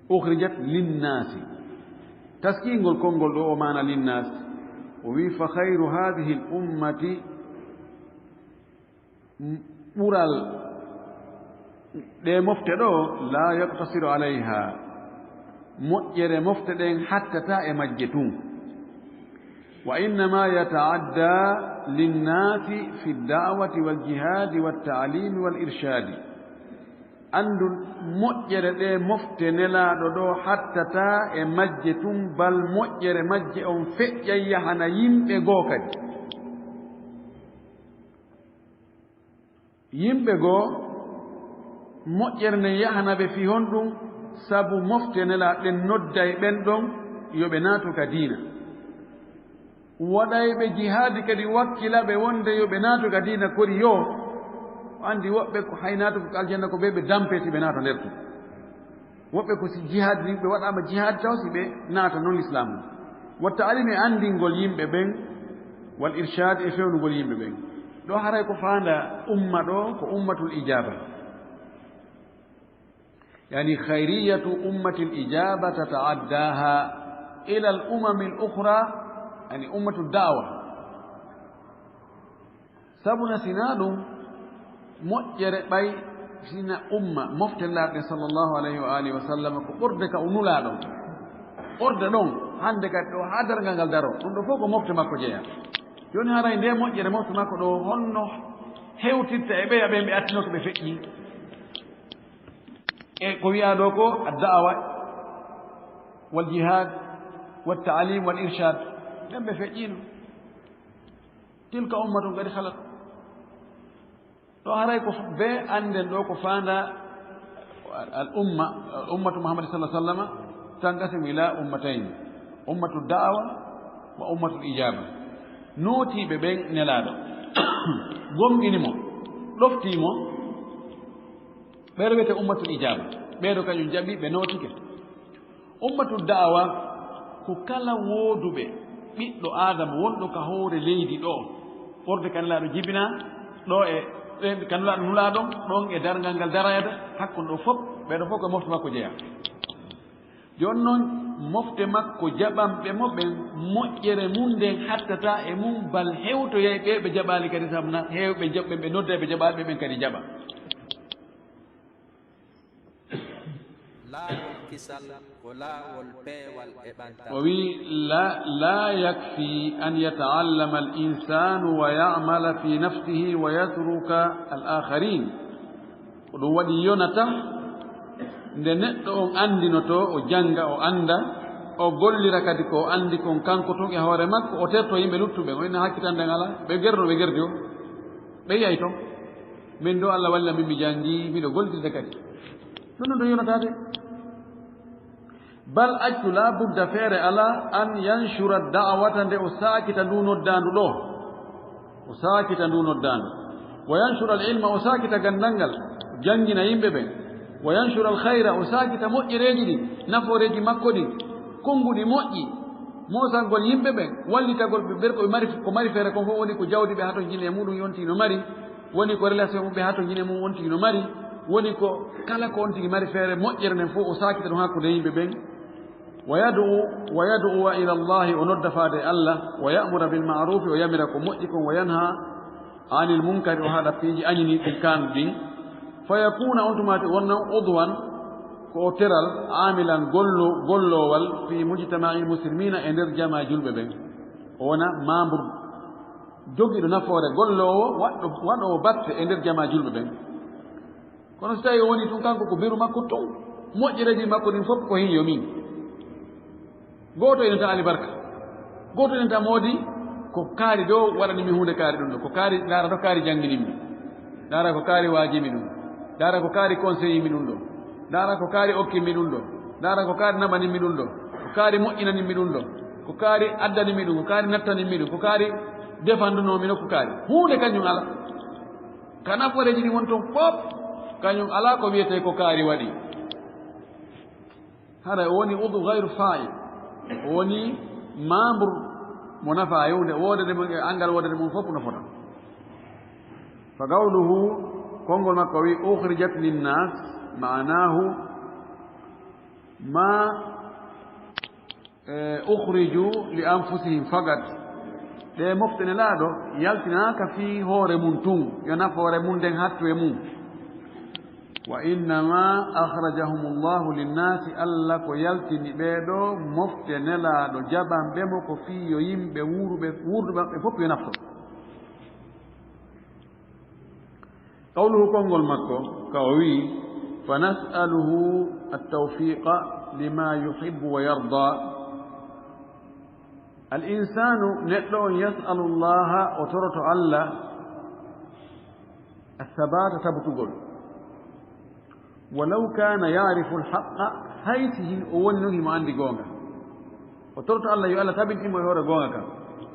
Ukhrijat linnaasi. Taskiingol konngol ɗoo o maana linnaas. O wi'i, "Fa khayru hadhihi al ummati", ɓural ɗee mofte ɗoo, "la yaqtasiru alayha", moƴƴere mofte ɗen hattataa e majje tun. "Wa innama yata'adda linnaasi fi da'wati wal jihaadi wat ta'limi wal irshaadi." Anndu moƴƴere ɗee mofte Nelaaɗo ɗoo hattataa e majje tun, bal moƴƴere majje on feƴƴay yahana yimɓe goo kadi. Yimɓe goo, moƴƴere nden yahana ɓe fii honɗun? Sabu mofte Nelaaɗo ɗen nodday ɓen ɗon yo ɓe naatu ka diina. Waɗayɓe jihaadi kadi wakkila ɓe wonde yo ɓe naatu ka diina, kori yo. O anndi woɓɓe ko hay naatuɓe ka aljanna ko ɓe ɓe dampee si ɓe naata nder tun. Woɓɓe ko si jihaadi, ɓe waɗaama jihaadi taw si ɓe naata non Lislaamu. Wa ta'limi, anndingol yimɓe ɓen, wal irshaad, e fewnugol yimɓe ɓen. Ɗoo haray ko faandaa umma ɗoo ko ummatul ijaaba. Yani khayriyatu ummatil ijaaba tata'addaha ila al umamil ukhra, yani ummatu da'wa. Sabuna sinaa ɗun moƴƴere ɓay sina umma mofte Nelaaɗo sallallahu alayhi wa alihi wa sallam ko ɓurde ka o Nulaaɗo. Ɓurde ɗon hannde kadi ɗoo haa darngal ngal daroo. Ɗun ɗoo fof ko mofte makko jeyaa. Jooni haray ndee moƴƴere mofte makko ɗoo honno hewtirta e ɓeya ɓen ɓe attinoo ko ɓe feƴƴi? E ko wi'aa ɗoo ko ad-da'wa wal jihad wat ta'lim wal irshad. Ɓen ɓe feƴƴiino. Tilka ummatun qad khalat. Ɗoo haray ko f-, bee annden ɗoo ko faandaa al umma, al ummatu Muhammad sallallahu alaihi wasallam tanqasimu ila ummatayn, ummatu da'wa wa ummatul ijaba. Nootiiɓe ɓen Nelaaɗo, gomɗini mo, ɗoftii mo, ɓe rewete ummatul ijaba. Ɓee ɗoo kañum jaɓi, ɓe nootike. Ummatu da'wa ko kala wooduɓe ɓiɗɗo Aadama wonɗo ka hoore leydi ɗoo, ɓurde ka Nelaaɗo jibinaa, ɗoo e, e ka Nelaaɗo nulaa ɗon, ɗon e darngal ngal darayata, hakkon ɗoo fof, ɓee ɗoo fof ko mofte makko jeyaa. Jooni non, mofte makko jaɓanɓe mo ɓen, moƴƴere mun nden hattataa e mun bal hewtoyay ɓee ɓe jaɓaali kadi, sabu na heewɓe jaɓɓe ɓe nodda ɓe jaɓaali ɓe ɓen kadi jaɓa. Laawol kisal ko laawol peewal e ɓantal. O wi'i, "La, la yakfi an yata'allama al-insanu wa ya'mala fi nafsihi wa yatruka al-akharin." Ko ɗum waɗi yonata nde neɗɗo on anndinotoo, o jannga, o annda, o gollira kadi ko o anndi kon kanko tun e hoore makko, o tertoo yimɓe luttuɓe, o inna hakkitande ngal alaa, ɓe gerno ɓe gerdi o, ɓe yiyay ton. Min ɗoo Allah walla min mi janngi, miɗo gollirde kadi. Ɗum ɗon ɗo yonataade. Bal accu laa budda feere alaa an yanshura da'wata nde o saakita ndu noddaandu ɗoo. O saakita ndu noddaandu. Wa yanshura al-ilma, o saakita ganndal ngal, janngina yimɓe ɓen. Wa yanshura al-khayra, o saakita moƴƴereeji ɗin, nafooreeji makko ɗin, konnguɗi moƴƴi, moosangol yimɓe ɓen, wallitagol ɓe, ɓe ko ɓe mari, ko mari feere kon fof woni ko jawdi ɓe hatonjini e muɗum yonti no mari, woni ko relation mum ɓe hatonjini e mum wonti no mari, woni ko kala ko on tigi mari feere moƴƴere nden fof o saakita ɗum hakkunde yimɓe ɓen. Wa yad'u, wa yad'u ila Allahi, o nodda faade e Allah, wa ya'mura bil ma'rufi, o yamira ko moƴƴi kon, wa yanha anil munkari, o haɗa piiji añini ɗin kaanɗi ɗin. Fa yakuna, on tumaati wonna udwan, ko o teral, amilan gollo-, golloowal, fi mujtama'il muslimina, e nder jamaa julɓe ɓen. O wona membre jogiiɗo nafoore, golloowo, waɗɗo, waɗoowo batte e nder jamaa julɓe ɓen. Kono so tawii o woni tun kanko ko beru makko tun, Moƴƴereeji makko ɗin fof ko hin yo min. Gooto ina ta alibarka. Gooto ina ta moodi ko kaari ɗo waɗani mi huunde kaari ɗum ɗo. Ko kaari, ndaara ɗo kaari janngini mi. Ndaara ko kaari waajimi ɗum. Ndaara ko kaari conseillimi ɗum ɗo. Ndaara ko kaari okkimi ɗum ɗo. Ndaara ko kaari naɓanimi ɗum ɗo. Ko kaari moƴƴinanimi ɗum ɗo. Ko kaari addanimi ɗum. Ko kaari nattanimi ɗum. Ko kaari defandunoomi nokku kaari. Huunde kañum ala. Ka nafooreeji ɗin woni toon fof, kañum ala ko wiyetee ko kaari waɗi. Hara o woni udu gayru fa'i. O woni membre mo nafa e huunde, woodere mum e anngal woodere mum fof no fota. Fa qawluhu, konngol makko wi, "Ukhrijat linnas", ma'anahu, ma, eh, "Ukhriju li anfusihim faqat." Ɗe mofte Nelaaɗo yaltinaaka fii hoore mum tun, yo nafoore mum nden hattu e mum. "Wa innama akhrajahumullahu linnaasi", Alla ko yaltini ɓee ɗoo mofte Nelaaɗo jaɓanɓe mo ko fii yo yimɓe wuuruɓe, wuurduɓe maɓɓe fof yo nafto. Qawluhu, konngol makko, ka o wi'i, "Fa nas'aluhu at-tawfiqa lima yuhibbu wa yarda." Al-insaanu, neɗɗo on, "yas'alu Allaha", o toroto Alla, "as-sabaata", tabutugol. "Walaw kaana ya'rifu al-haqqa", hay si hin o woni non himo anndi goonga. O toroto Alla yo Alla tabintin mo e hoore goonga kan.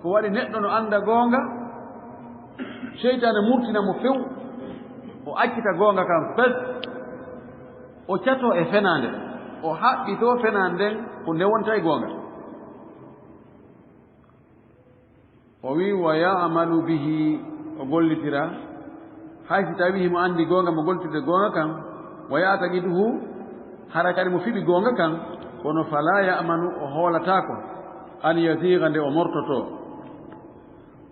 Ko waɗi neɗɗo no annda goonga, seytaane murtina mo few, o accita goonga kan fes, o catoo e fenaande, o haɓɓitoo fenaande nden ko nde wonta e goonga. O wi, "Wa ya'malu bihi", o gollitira, hay si tawi himo anndi goonga mo gollitude goonga kan, "wa ya'taqiduhu", hara kadi mo fiɓi goonga kan, kono "fala ya'manu", o hoolataako, "an yazigha", nde o mortotoo,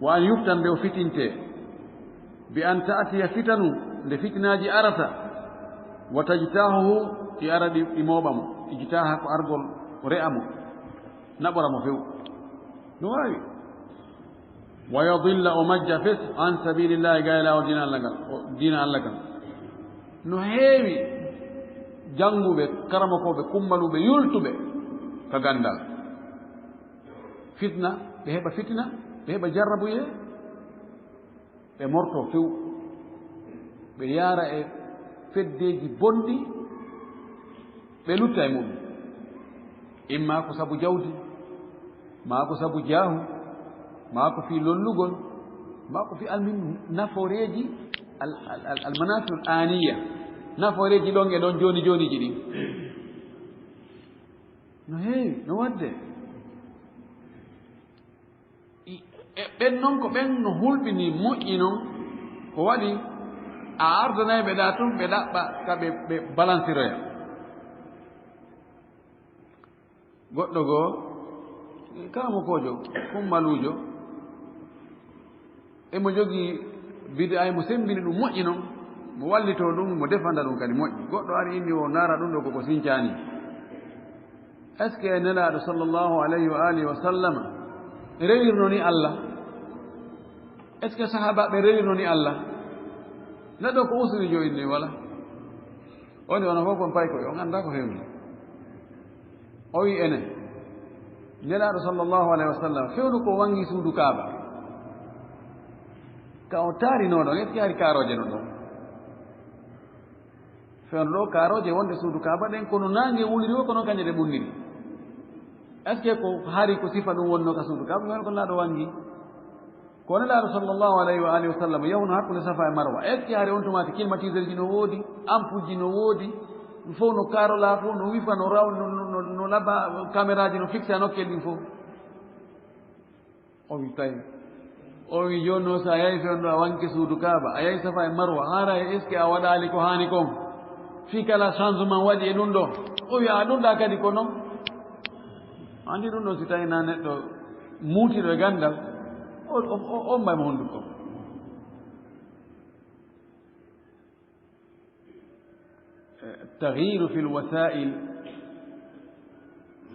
"wa an yuftana", nde o fitintee, "bi an ta'tiya fitanu", nde fitinaaji arata, "wa tajtahuhu", ɗi ara ɗi, ɗi mooɓa mo, ijtaha ko argol, o re'a mo, naɓora mo few. No waawi. "Wa yadilla", o majja fes, "an sabilillahi", ga e laawol diina Alla ngal, o, diina Alla kan. No heewi jannguɓe, karamokooɓe, kummaluɓe, yultuɓe ka ganndal. Fitna, ɓe heɓa fitna, ɓe heɓa jarrabuyee, ɓe morto few, ɓe yaara e feddeeji bonɗi, ɓe lutta e muɗum. Imma ko sabu jawdi, maa ko sabu jaahu, maa ko fii lollugol, maa ko fii almin nafooreeji al, al, al, al manafiul aaniya, nafooreeji ɗon e ɗon jooni jooniiji ɗin. No heewi, no waɗde. I-, e ɓen non ko ɓen no hulɓini moƴƴi non, ko waɗi a ardanay ɓe ɗa tun, ɓe ɗaɓɓa ka ɓe, ɓe balansiroya. Goɗɗo goo, karamokoojo, kummaluujo, emo jogii bid'a, emo semmbini ɗum moƴƴi non, mo wallitoo ɗum, mo defanda ɗum kadi moƴƴi. Goɗɗo ari inni o ndaara ɗum ɗo koko sincaani. Est-ce que Nelaaɗo sallallahu alayhi wa alihi wa sallama rewirno ni Allah? Est-ce que sahaabaaɓe rewirno ni Allah? Neɗɗo ko usuri jo inni wala? Woni onon fof kon paykoy, on anndaa ko hewni. O wi enen, Nelaaɗo sallallahu alayhi wa sallam, fewndo ko wangi suudu Kaaba. Ka o taari no ɗon, est-ce que hari kaarooje no ɗon? Fewndo ɗo kaarooje wonde suudu Kaaba ɗen, kono naange wuliri o, kono kanje ɗe ɓunniri. Est-ce que ko hari ko sifa ɗum wonno ka suudu Kaaba, woni ko Nelaaɗo wangi? Ko Nelaaɗo sallallahu alayhi wa alihi wa sallam yahuno hakkunde Safa e Marwa. Est-ce que hari on tumaati climatiseur ji no woodi, ampoule ji no woodi, ɗum fof no karola, fof no wifa, no raw, no, no, no, no laba, caméra ji no fixe ha nokkel ɗin fof? O wi tawi. O wi jooni noon so a yahi fewndo a wanke suudu Kaaba, a yahi Safa e Marwa, haara e est-ce que a waɗaali ko haani kon? Fii kala changement waɗi e ɗum ɗo. O wi a ɗum ɗa kadi ko noon. Anndi ɗum ɗo si tawi na neɗɗo muutiɗo e ganndal, o, o, o, o mbay mo hunnduko. التغيير في الوسائل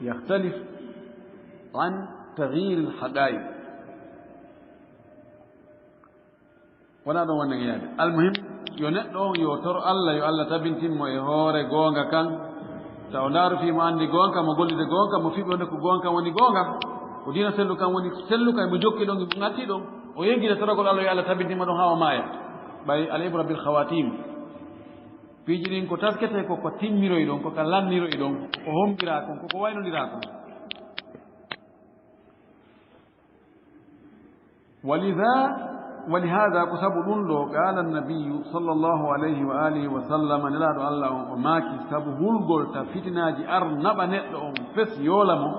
يختلف عن تغيير الحقائق. Wonaa ɗon wonde yaade. Almuhim, yo neɗɗo on yo toro Allah, yo Allah tabintin mo e hoore goonga kan. Taw ndaaru fii mo anndi goonka, mo gollide goonka, mo fiɓi wonde ko goonka woni goonga. Ko diina sellu kan woni sellu kan, mo jokki ɗon, mo ŋatti ɗon. O yeggida toragol Allah, yo Allah tabintima ɗon haa o maaya. Ɓay al ibra bil khawatim. Piiji ɗin ko taskete ko, ko timmiroy ɗon, ko ka lanniroy ɗon, ko hombiraa kon, ko ko waynondiraa kon. Walidha, walihada, ko sabu ɗum ɗo, qala annabiyu sallallahu alayhi wa alihi wa sallam, nelaaɗo Allah on o maaki, sabu hulgol ta fitinaaji ar naɓa neɗɗo on fes yoola mo,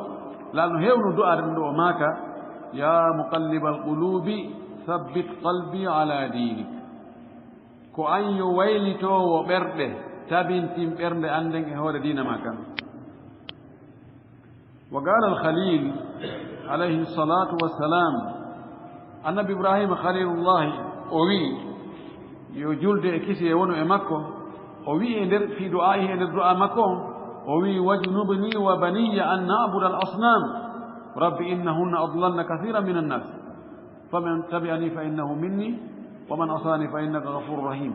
laal no heewno du'aade ɗum ɗo o maaka, ya muqallibal qulubi, thabbit qalbi ala dinik. Ko an yo waylitoowo ɓerɗe, tabintin ɓernde an nden e hoore diina ma kan. Wa qala al-Khalil alayhi salatu wassalam, annabi Ibrahima Khalilullahi, o wi'i, yo julde e kisiyee wonu e makko, o wi'i e nder fii du'aa'ihi, e nder du'aa makko on, o wi'i, wajnubni wa baniya an na'buda al-asnam, rabbi innahunna adlalna kathiran minan nas, faman tabi'ani fa innahu minni, wa man asani fa innaka ghafurur rahim.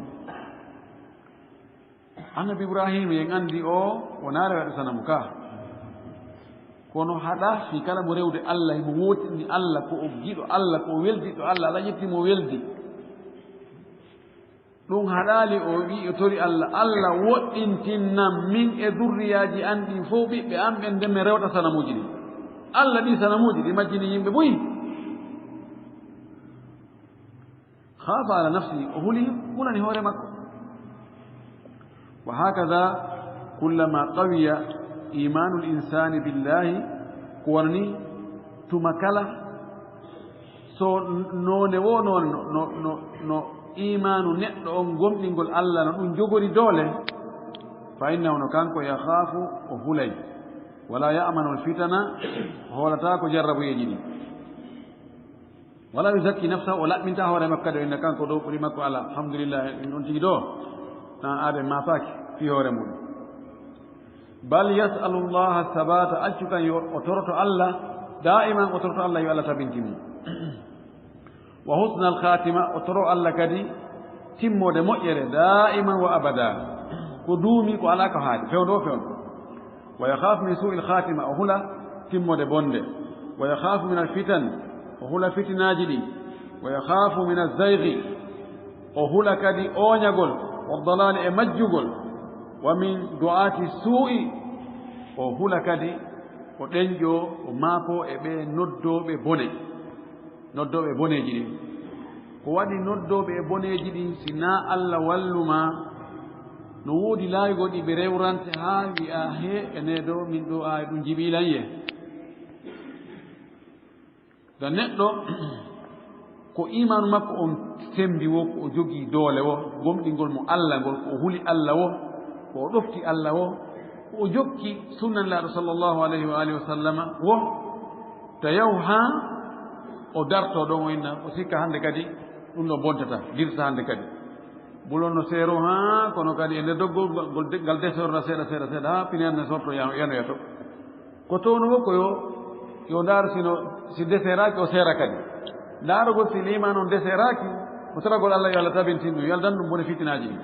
Annabi Ibrahima, en anndi o, o naare waɗi sanamu ka. Kono haɗa fii kala mo rewde Allah, mo wootini Allah, ko o giɗo Allah, ko o weldiɗo Allah, Allah ƴetti mo weldi. Ɗum haɗaali o wi'i, o tori Allah, Allah woɗɗintinan min e durriyaaji an ɗin fow ɓiɓɓe an ɓen, nde mi rewta sanamuuji ɗin. Allah ɗi sanamuuji ɗi majjini yimɓe buy. Khafa ala nafsihi, o huli, hulani hoore makko. Wa hakadha kullama qawiya imanul insani billahi, ko wano ni tuma kala so noone wo noone no, no, no, no imaanu neɗɗo on gomɗingol Allah no ɗum jogori doole, fa innahu no kanko yakhafu o hulay, wala ya'manu al fitana, o hoolata ko jarrabuyeeji ɗin. Wala yuzakki nafsahu, o laɓɓinta hoore makko kadi, o inna kanko ɗo ɓuri makko ala, alhamdulillah, ɗum ɗon tigi ɗo, na aade maafaaki fii hoore muɗum. Bal yas'alu Allaha sabata, accu kan yo o toroto Allah, daiman o toroto Allah yo Allah tabintin mo. Wa husnal khatima, o toro Allah kadi timmoode moƴƴere, daiman wa abada, ko duumi, ko alaa ko haadi, fewndo o fewndo. Wa yakhafu min su'il khatima, o hula timmoode bonde. Wa yakhafu min al fitan, o hula fitinaaji ɗi. Wa yakhafu min az-zaygi, o hula kadi ooñagol, wa dalali, e majjugol. Wa min du'ati su'i, o hula kadi, o ɗenƴo, o maako e ɓe noddooɓe bone. Noddooɓe boneeji ɗin. Ko waɗi noddooɓe e boneeji ɗin, si naa Allah wallu ma, no woodi laayugo ɗi ɓe rewrante haa wi'a, "He, ene ɗo, min ɗo, a, ɗum jiɓiilan ye." Ngam neɗɗo, ko iimaanu makko on sembi wo, ko o jogii doole wo, gomɗingol mo Allah ngol, ko o huli Allah wo, ko o ɗofti Allah wo, ko o jokki sunna Nelaaɗo sallallahu alayhi wa alihi wa sallama wo, ta yaw haa o dartoo ɗon, o inna, o sikka hannde kadi ɗum ɗo bontata, dirta hannde kadi. Bulon no seero haa, kono kadi e nder doggol ngol, ngol de-, ngal desorna seeɗa, seeɗa, seeɗa, haa pinere ne sorto ya-, yanoya to. Ko towno wo ko yo, yo ndaar sino, si deseraaki o seera kadi. Ndaarogol si liimaan on deseraaki, ko toragol Allah yo Allah tabintin ɗum, yo Allah dan ɗum bone fitinaaji ɗin.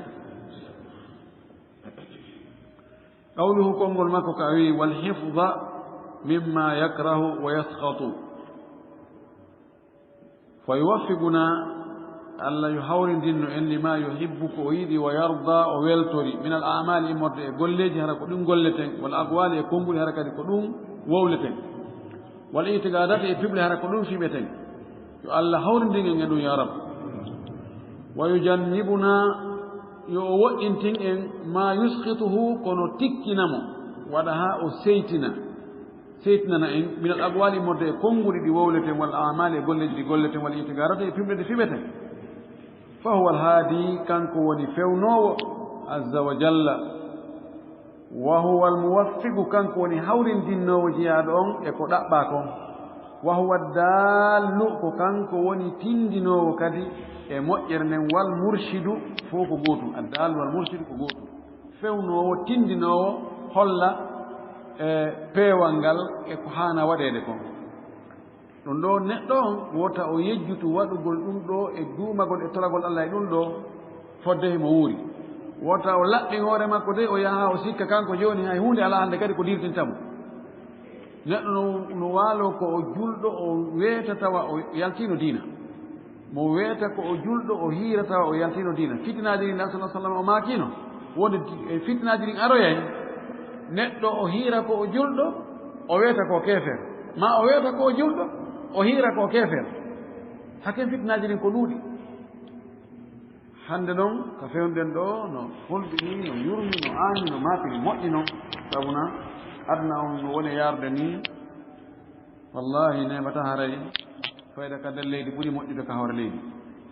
Qawluhu, konngol makko ka o wi'i, "Wal hifza mimma yakrahu wa yaskhatu." Fa yuwaffiquna, Allah yo hawrindinno en, lima yuhibbu, ko o yiɗi, wa yarda, o weltori, min al a'mali, immorde e golleeji, hara ko ɗum golleten, wal aqwali, e konnguɗi, hara kadi ko ɗum wowleten, wal i'tiqadati, e piɓle, hara ko ɗum fiɓeten. Yo Allah hawrindin en e ɗum, ya Rab. Wa yujannibuna, yo o woɗɗintin en, ma yuskhituhu, kono tikkina mo, waɗa haa o seytina, seytinana en, min al aqwali, immorde e konnguɗi ɗi wowleten, wal a'mali, e golleeji ɗi golleten, wal i'tiqadati, e piɓle ɗe fiɓeten. Fa huwa al haadi, kanko woni fewnoowo, azza wa jalla. Wa huwa al muwaffiqu, kanko woni hawrindinnoowo jeyaaɗo on e ko ɗaɓɓaa kon. Wa huwa ad-daallu, ko kanko woni tindinoowo kadi e moƴƴere nden, wal murshidu, fof ko gootum. Ad-daallu wal murshidu ko gootum. Fewnoowo, tindinoowo, holla e peewal ngal e ko haana waɗeede kon. Ɗum ɗo neɗɗo on wota o yejjutu waɗugol ɗum ɗo e duumagol e toragol Allah e ɗum ɗo fodde himo wuuri. Wota o laɓɓin hoore makko de, o yaha o sikka kanko jooni hay huunde alaa hannde kadi ko dirtinta mo. Neɗɗo no, no waaloo ko o julɗo, o weeta tawa o yaltiino diina. Mo weeta ko o julɗo, o hiira tawa o yaltiino diina. Fitinaaji ɗin, Nabi sallallahu alaihi wasallam o maakiino wonde di-, e fitinaaji ɗin aroyay, neɗɗo o hiira ko o julɗo, o weeta ko keefeer. Ma o weeta ko o julɗo, o hiira ko keefeer. Hakken fitinaaji ɗin ko ɗuuɗi. Hannde noon, ka fewndo-ɗen ɗoo, no hulɓini, no yurmi, no aani, no maaki, no moƴƴi noon. Sabuna aduna on no woni yaarde nii, wallaahi neeɓataa haray fayda ka nder leydi ɓuri moƴƴude ka hoore leydi.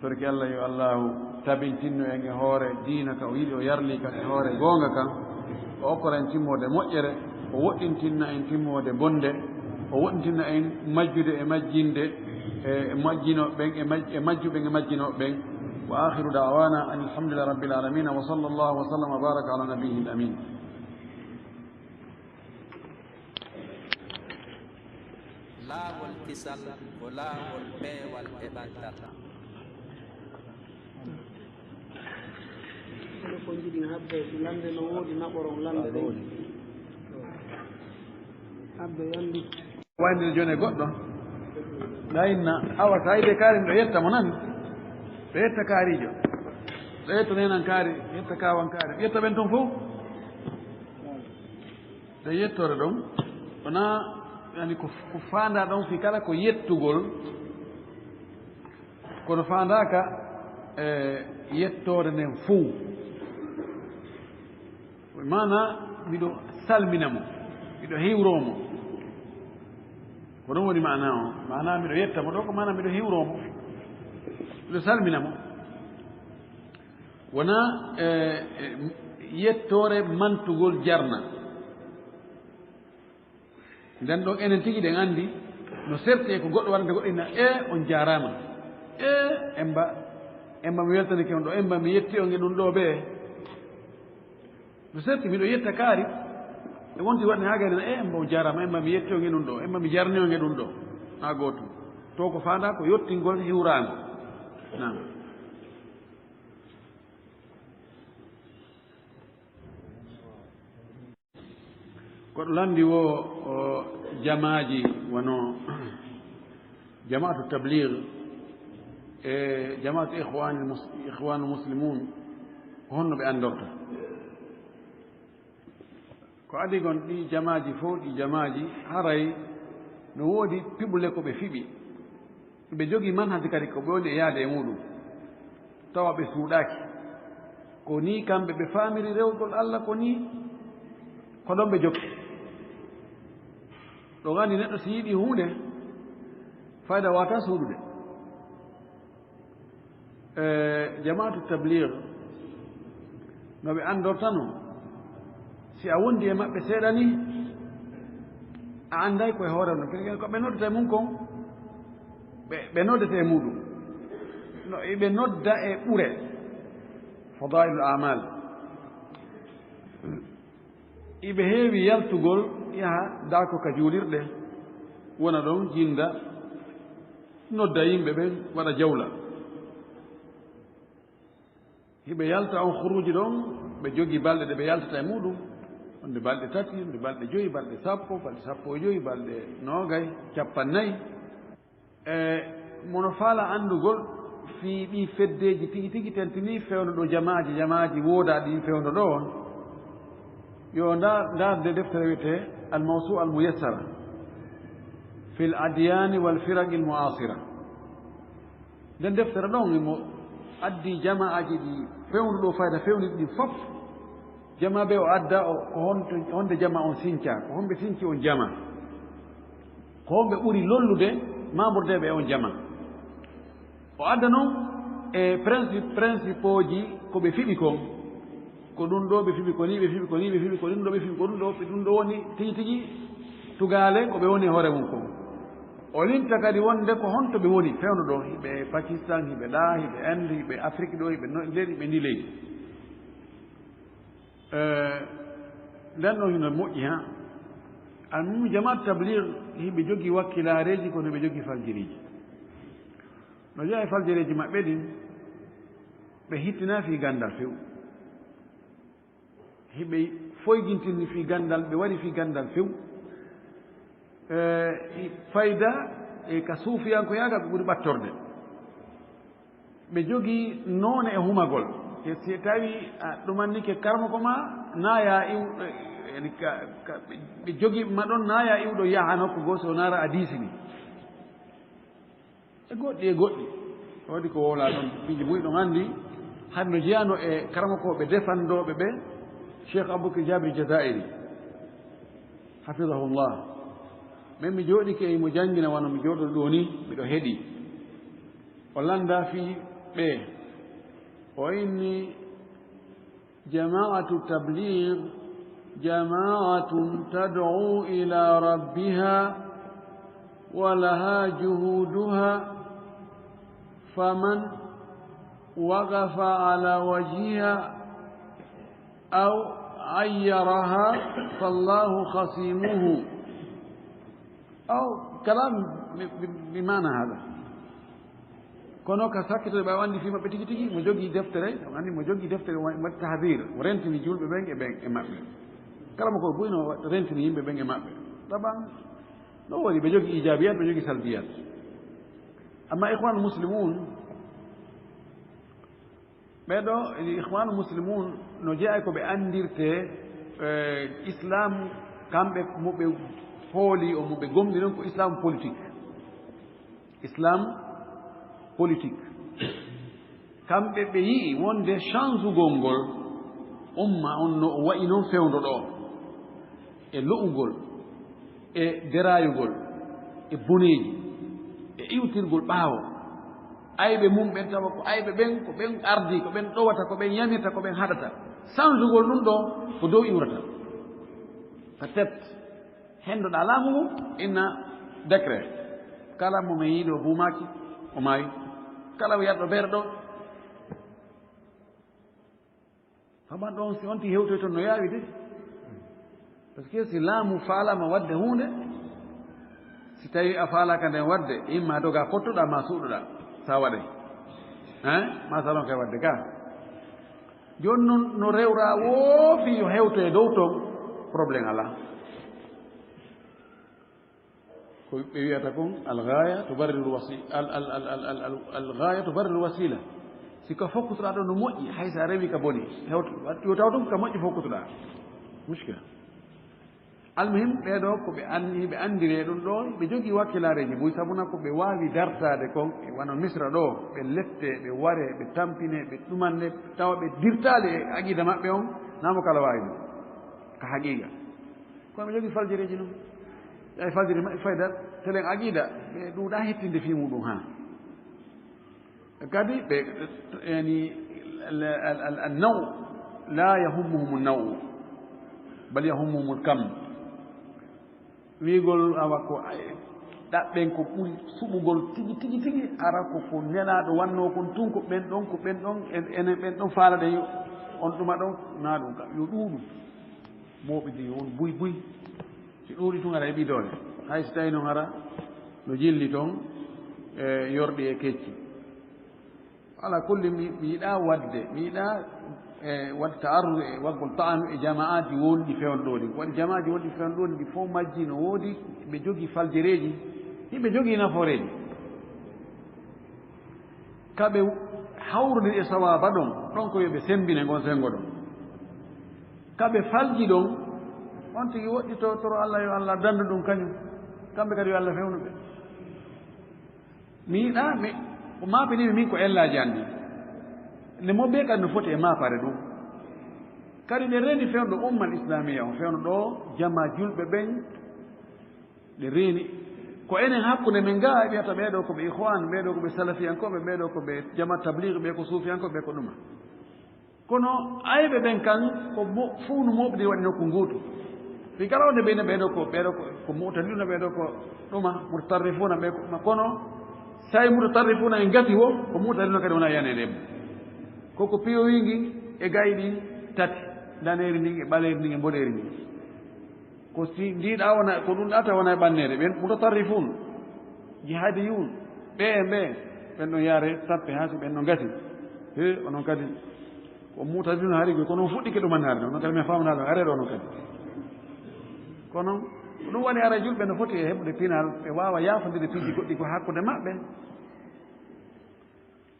Torki Allah, yo Allaahu tabintinno en e hoore diina ka o yiɗi, o yarli ka e hoore goonga kan. O okkora en timmoode moƴƴere, o woɗɗintinna en timmoode bonde, o woɗɗintinna en majjude e majjinde, e majjinooɓe ɓen, e maj-, e majjuɓe ɓen, e majjinooɓe ɓen. Wa akhiru da'wana anil hamdulillahi rabbil alamin, wa sallallahu wa sallam wa baraka ala nabiyyil amin. Laawol kisal ko laawol peewal e ɓantal. Kono ko njiɗi habde, si lande no woodi, naɓoron lande ɗen. Habde yandi. Wayde jooni e goɗɗo. Nda inna, awa sa yiide kaari, miɗo yetta mo nani. Ɓe yetta kaarijo. Ɓe yetta nenan kaari, yetta kaawan kaari. Yetta ɓen ton fof. Ɗe yettoore ɗon, wona, yani, ko, ko faanda ɗon fi kala ko yettugol, kono faandaaka, e, yettoore nden fow. Maana, miɗo salmina mo, miɗo hiwroo mo. Ko ɗum woni maana o. Maana, miɗo yetta mo ɗo, ko maana, miɗo hiwroo mo, miɗo salmina mo. Wona, e, e, yettoore mantugol jarna. Nden ɗon enen tigi ɗen anndi no serti e ko goɗɗo waɗanta goɗɗo, inna, e, on jaaraama. E, Emba, Emba mi weltanike on ɗo, Emba mi yetti on e ɗum ɗo ɓe. No serti, miɗo yetta kaari. E wonti waɗde haa gayna, e, Emba on jaaraama, Emba mi yetti on e ɗum ɗo, Emba mi jarni on e ɗum ɗo. Haa gootum. To ko faandaa ko yottingol hiwraango. Naam. Ko ɗo lanndi wo, o, jamaaji wano Jamaatu Tabligh e Jamaatu Ikhwaanil Mus-, Ikhwaanul Muslimuun, ko honno ɓe anndorta? Ko adii kon ɗi jamaaji fof, ɗi jamaaji haray no woodi piɓule ko ɓe fiɓi. Ɓe jogii manhaji kadi ko ɓe woni e yaade e muuɗum, tawa ɓe suuɗaaki. Ko nii kamɓe ɓe faamiri rewgol Alla, ko nii, ko ɗon ɓe jokki. Ɗon anndi neɗɗo si yiɗi huunde, fayda waata suuɗude. E, Jamaatu Tabligh, no ɓe anndortano, si a wondi e maɓɓe seeɗa ni, a annday ko e hoore no, ko ɓe noddata e mum kon, ɓe, ɓe noddata e muuɗum. No, eɓe nodda e ɓure, fadailul amal. Iɓe heewi yaltugol, yaha daako ka juulirɗe, wona ɗon jinnda, nodda yimɓe ɓen, waɗa jawla. Hiɓe yalta on khuruuji ɗon, ɓe jogii balɗe ɗe ɓe yaltata e muuɗum, wonde balɗe tati, wonde balɗe joyi, balɗe sappo, balɗe sappo e joyi, balɗe noogay, cappannayi. E, mono faala anndugol fii ɗii feddeeji tigi tigi tentinii fewndo ɗo jamaaji, jamaaji woodaaɗi fewndo ɗo on, yo nda-, ndaarde deftere wiyetee Al-Mawsu'a Al-Muyassara fil Adyani wal Firaqil Mu'asira. Nden deftere ɗon imo addi jama'aaji ɗi fewndo ɗo fayda fewndi ɗi fof. Jama ɓe o adda o, ko honto, honde jama on sinca, ko homɓe sinci on jama, ko homɓe ɓuri lollude membre de ɓe on jama. O adda noon e principe, principe ji ko ɓe fiɓi kon, ko ɗum ɗo ɓe fiɓi, ko ni ɓe fiɓi, ko ni ɓe fiɓi, ko ɗum ɗo ɓe fiɓi, ko ɗum ɗo, ɓe ɗum ɗo woni tigi tigi tugaale ko ɓe woni e hoore mum kon. O limta kadi wonde ko honto ɓe woni fewndo ɗo, hiɓe Pakistan, hiɓe ɗa, hiɓe Inde, hiɓe Afrique ɗo, hiɓe no-, nder, hiɓe ndi leydi. Eh, nden ɗon hino moƴƴi, ha. Almuhim, jamaat tabligh, hiɓe jogii wakkilaareeji, kono ɓe jogii faljeriiji. No jeyaa e faljeriiji maɓɓe ɗin, ɓe hittinaa fii ganndal few. Hiɓe foygintinni fii ganndal, ɓe wari fii ganndal few. E, i fayda e ka suufiyankoyaagal ɓe ɓuri ɓattorde. Ɓe jogii noone e humagol. E si tawi a ɗumannike karamoko ma, naaya iw-, e, yani ka, ka, ɓe, ɓe jogii ma ɗon, naaya iwɗo yaha nokku goo, so naara a diisini. E goɗɗi, e goɗɗi. Waɗi ko wowlaa ɗon, piiji buy ɗon anndi, hade no jeyaano e karamokooɓe defandooɓe ɓe, Cheikh Abubakar Jabir Jazairi, hafidahullah. Men mi jooɗike e mo janngina wano mi jooɗo ɗoo ni, miɗo heɗi. O lannda fii ɓe. O inni جماعة التبليغ جماعة تدعو إلى ربها ولها جهودها، فمن وقف على وجهها أو عيرها فالله خصيمه. أو كلام ب-، ب-، بمعنى هذا. Kono ka sakkitoɓe ɓe, o anndi fii maɓɓe tigi tigi, mo jogii deftere, o anndi mo jogii deftere, o waɗi tahdir, o rentini juulɓe ɓen e ɓen e maɓɓe. Kala mo ko buyno, o rentini yimɓe ɓen e maɓɓe. Taban, no woni, ɓe jogii ijaabiyat, ɓe jogii salbiyat. Amma Ikhwanul Muslimun, ɓee ɗoo, Ikhwanul Muslimun, no jeyaa ko ɓe anndirtee, eh, Islam, kamɓe mo ɓe hooli, o mo ɓe gomɗi non ko Islam politique. Islam politique. Kamɓe ɓe yi'i wonde changugol ngol umma on no o wa'i non fewndo ɗoo, e lo'ugol, e deraayugol, e boneeji, e iwtirgol ɓaawo. Ayɓe mum ɓen tawa ko ayɓe ɓen, ko ɓen ardii, ko ɓen ɗowata, ko ɓen yamirta, ko ɓen haɗata. Changugol ɗum ɗoo ko dow iwrata. Peut-être. Henndoɗaa laamu ngu, inna décret. Kala mo mi yiɗo buumaaki, o maayi. Kala o yaɗɗo beere ɗo. Haman ɗon, si on ti hewtoy toon no yaawi de. Parce que si laamu faalaama waɗde huunde, si tawi a faalaaka nden waɗde, imma doga pottoɗaa ma suuɗoɗaa, sa waɗay. Hein? Ma salon kay waɗde ga. Jooni noon, no rewraa woo fii yo hewto e dow toon, problème alaa. Ko ɓe wiyata kon, al ghaya tubarriru wasi-, al, al, al ghaya tubarriru wasila. Si ko fokkutoɗaa ɗo no moƴƴi, hay so a rewi ka boni, hewto, yo taw ɗum ka moƴƴi fokkutoɗaa. Muskila. Almuhim, ɓee ɗoo ko ɓe anni, ɓe anndiree ɗum ɗoo, ɓe jogii wakkilaareeji buy, sabuna ko ɓe waawi dartaade kon, e wano Misra ɗoo, ɓe lette, ɓe ware, ɓe tampine, ɓe ɗumande, tawa ɓe dirtaali e aqida maɓɓe on, naa mo kala waawi ɗum, ka haqiqa. Kono ɓe jogii faljereeji non. Ɓe faljere maɓɓe fayda, telen aqida, ɓe ɗuuɗaa hettinde fii muɗum haa. Kadi ɓe, yani, al, al, al, al naw, la yahummuhum naw, bal yahummuhum al kam. Wiigol awa ko ay, ɗaɓɓen ko ɓuri suɓugol tigi, tigi, tigi, ara ko, ko nelaaɗo wannoo kon tun, ko ɓen ɗon, ko ɓen ɗon, en, enen ɓen ɗon faalaɗen yo on ɗuma ɗon, naa ɗum ka, yo ɗuuɗu. Mooɓi ndi yo won buy buy. Si ɗuuɗi tun ara heɓi doole. Hay si tawi non ara no jilli ton, e, yorɗi e kecci. Ala kulli, mi, mi yiɗaa waɗde, mi yiɗaa, e, waɗde ta'arrudu e waggol ta'anu e jama'aaji wonɗi fewndo ɗo ɗi. Ko waɗi jama'aaji wonɗi fewndo ɗo ɗi fof majji no woodi, ɓe jogii faljereeji, hiɓe jogii nafooreeji. Ka ɓe hawrudiri e sawaaba ɗon, ɗon ko yo ɓe semmbine ngon senngo ɗon. Ka ɓe falji ɗon, on tigi woɗɗi to, toro Allah yo Allah danndu ɗum kañum. Kamɓe kadi yo Allah fewnu ɓe. Mi yiɗaa, mi, ko maapinimi min ko ellaaji an ɗi. Nde mo bee kadi no foti e maapare ɗum. Kadi nde reeni fewndo ummal islamiya on, fewndo ɗo jama julɓe ɓen, ɗe reeni. Ko enen hakkunde men gaa, ɓe wiyata ɓee ɗo ko ɓe ikhwan, ɓee ɗo ko ɓe salafiyankooɓe, ɓee ɗo ko ɓe jama tabligh, ɓee ko suufiyankooɓe, ɓee ko ɗuma. Kono ayɓe ɓen kan, ko mo-, fuu no mooɓdi waɗi nokku nguutu. Fii kala wonde ɓeyde ɓee ɗo ko, ɓee ɗo ko, ko mu'tadiluna, ɓee ɗo ko ɗuma, mutatarrifuna, ɓee ko ɗuma. Kono say mutatarrifuna en gati wo, ko mu'tadiluna kadi wona yaneede e mum. Ko ko piyowi ngi e gayɗi tati, daneeri ndin e ɓaleeri ndin e mboɗeeri ndin. Ko si ndiiɗa wona, ko ɗum ɗata wona e ɓanneede, ɓen mutatarrifun, jihadiyun, ɓe e ɓe, ɓen ɗon yaare tappe haa si ɓen ɗon gasi. He, onon kadi, Ko Mu'taziliin hari, kono on fuɗɗike ɗum annaade, non kadi mi faamnaade, aree ɗo non kadi. Kono ko ɗum waɗi, ara, julɓe no foti e heɓude pinal, ɓe waawa yaafondire piiji goɗɗi ko hakkunde maɓɓe.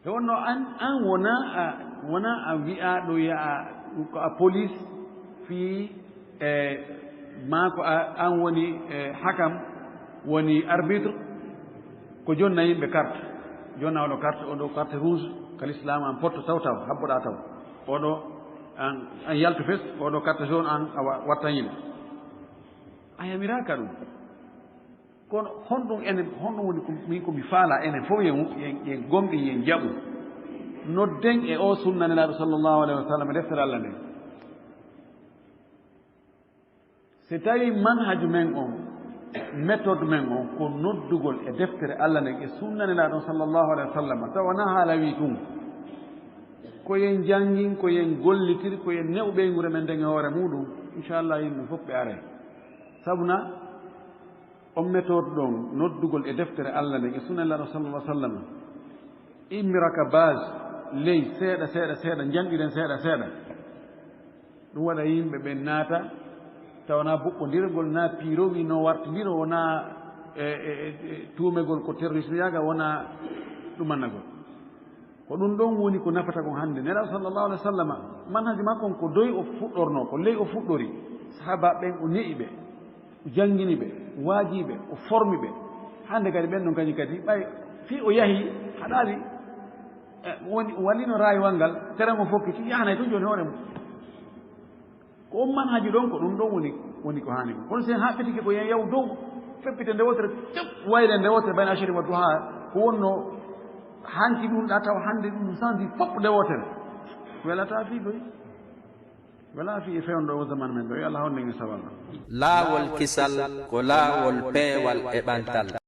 Nde wonno an, an wona a, wona a wi'aaɗo ya a, ko a police fii, e, maa ko a, an woni, e, hakam, woni arbitre, ko jonna yimɓe carte. Jonna oɗo carte, oɗo carte rouge, ka l'islam an potto taw taw, habboɗa taw. Oɗo an, an yaltu fes, oɗo carte jaune an a wa-, wattani ɗum. A yamiraaka ɗum. Kono honɗum enen, honɗum woni ko min ko mi faala enen fof yen, yen, yen gomɗin, yen jaɓu. Nodden e o sunna Nelaaɗo sallallahu alaihi wa sallam e deftere Allah nden. Si tawi manhaju men on, méthode men on, ko noddugol e deftere Allah nden e sunna Nelaaɗo sallallahu alaihi wa sallam, tawa na haala wi ɗum. Ko yen janngin, ko yen gollitir, ko yen ne'u ɓeynguure men nden e hoore muɗum, inchallah yimɓe fof ɓe aray. Sabu na on méthode ɗon, noddugol e deftere Allah nden e sunna Nelaaɗo sallallahu alaihi wa sallam, immira ka base, ley, seeɗa, seeɗa, seeɗa, njanɗiren seeɗa, seeɗa. Ɗum waɗa yimɓe ɓen naata, tawa na boɓɓondirgol, na piirowi, no wartindiro, wona e, e, e, e tuumegol ko terrorisme yaaga, wona ɗumannagol. Ko ɗum ɗon woni ko nafata kon hannde. Nelaaɗo sallallahu alaihi wa sallam, manhaji makko on ko doy o fuɗɗorno, ko ley o fuɗɗori. Sahaba ɓen o ne'i ɓe, o janngini ɓe, o waaji ɓe, o formi ɓe. Hannde kadi ɓen ɗon kañum kadi, ɓay fii o yahi, haɗaali, e, woni, o walino rayiwal ngal, terrain o fokkiti, yahanay tun jooni hoore mum. Ko on manhaji ɗon, ko ɗum ɗon woni, woni ko haani ko. Kono si en haɓɓitike ko yen yaw dow, feppite nde wootere, cop, wayre nde wootere, bayna ashri wa duha, ko wonno hanki ɗum ɗa taw hannde ɗum santi fof nde wootere. Welata fii koy. Wela fii e fewndo o zaman men ɗo. Yo Allah honde en sababa. Laawol kisal ko laawol peewal e ɓantal.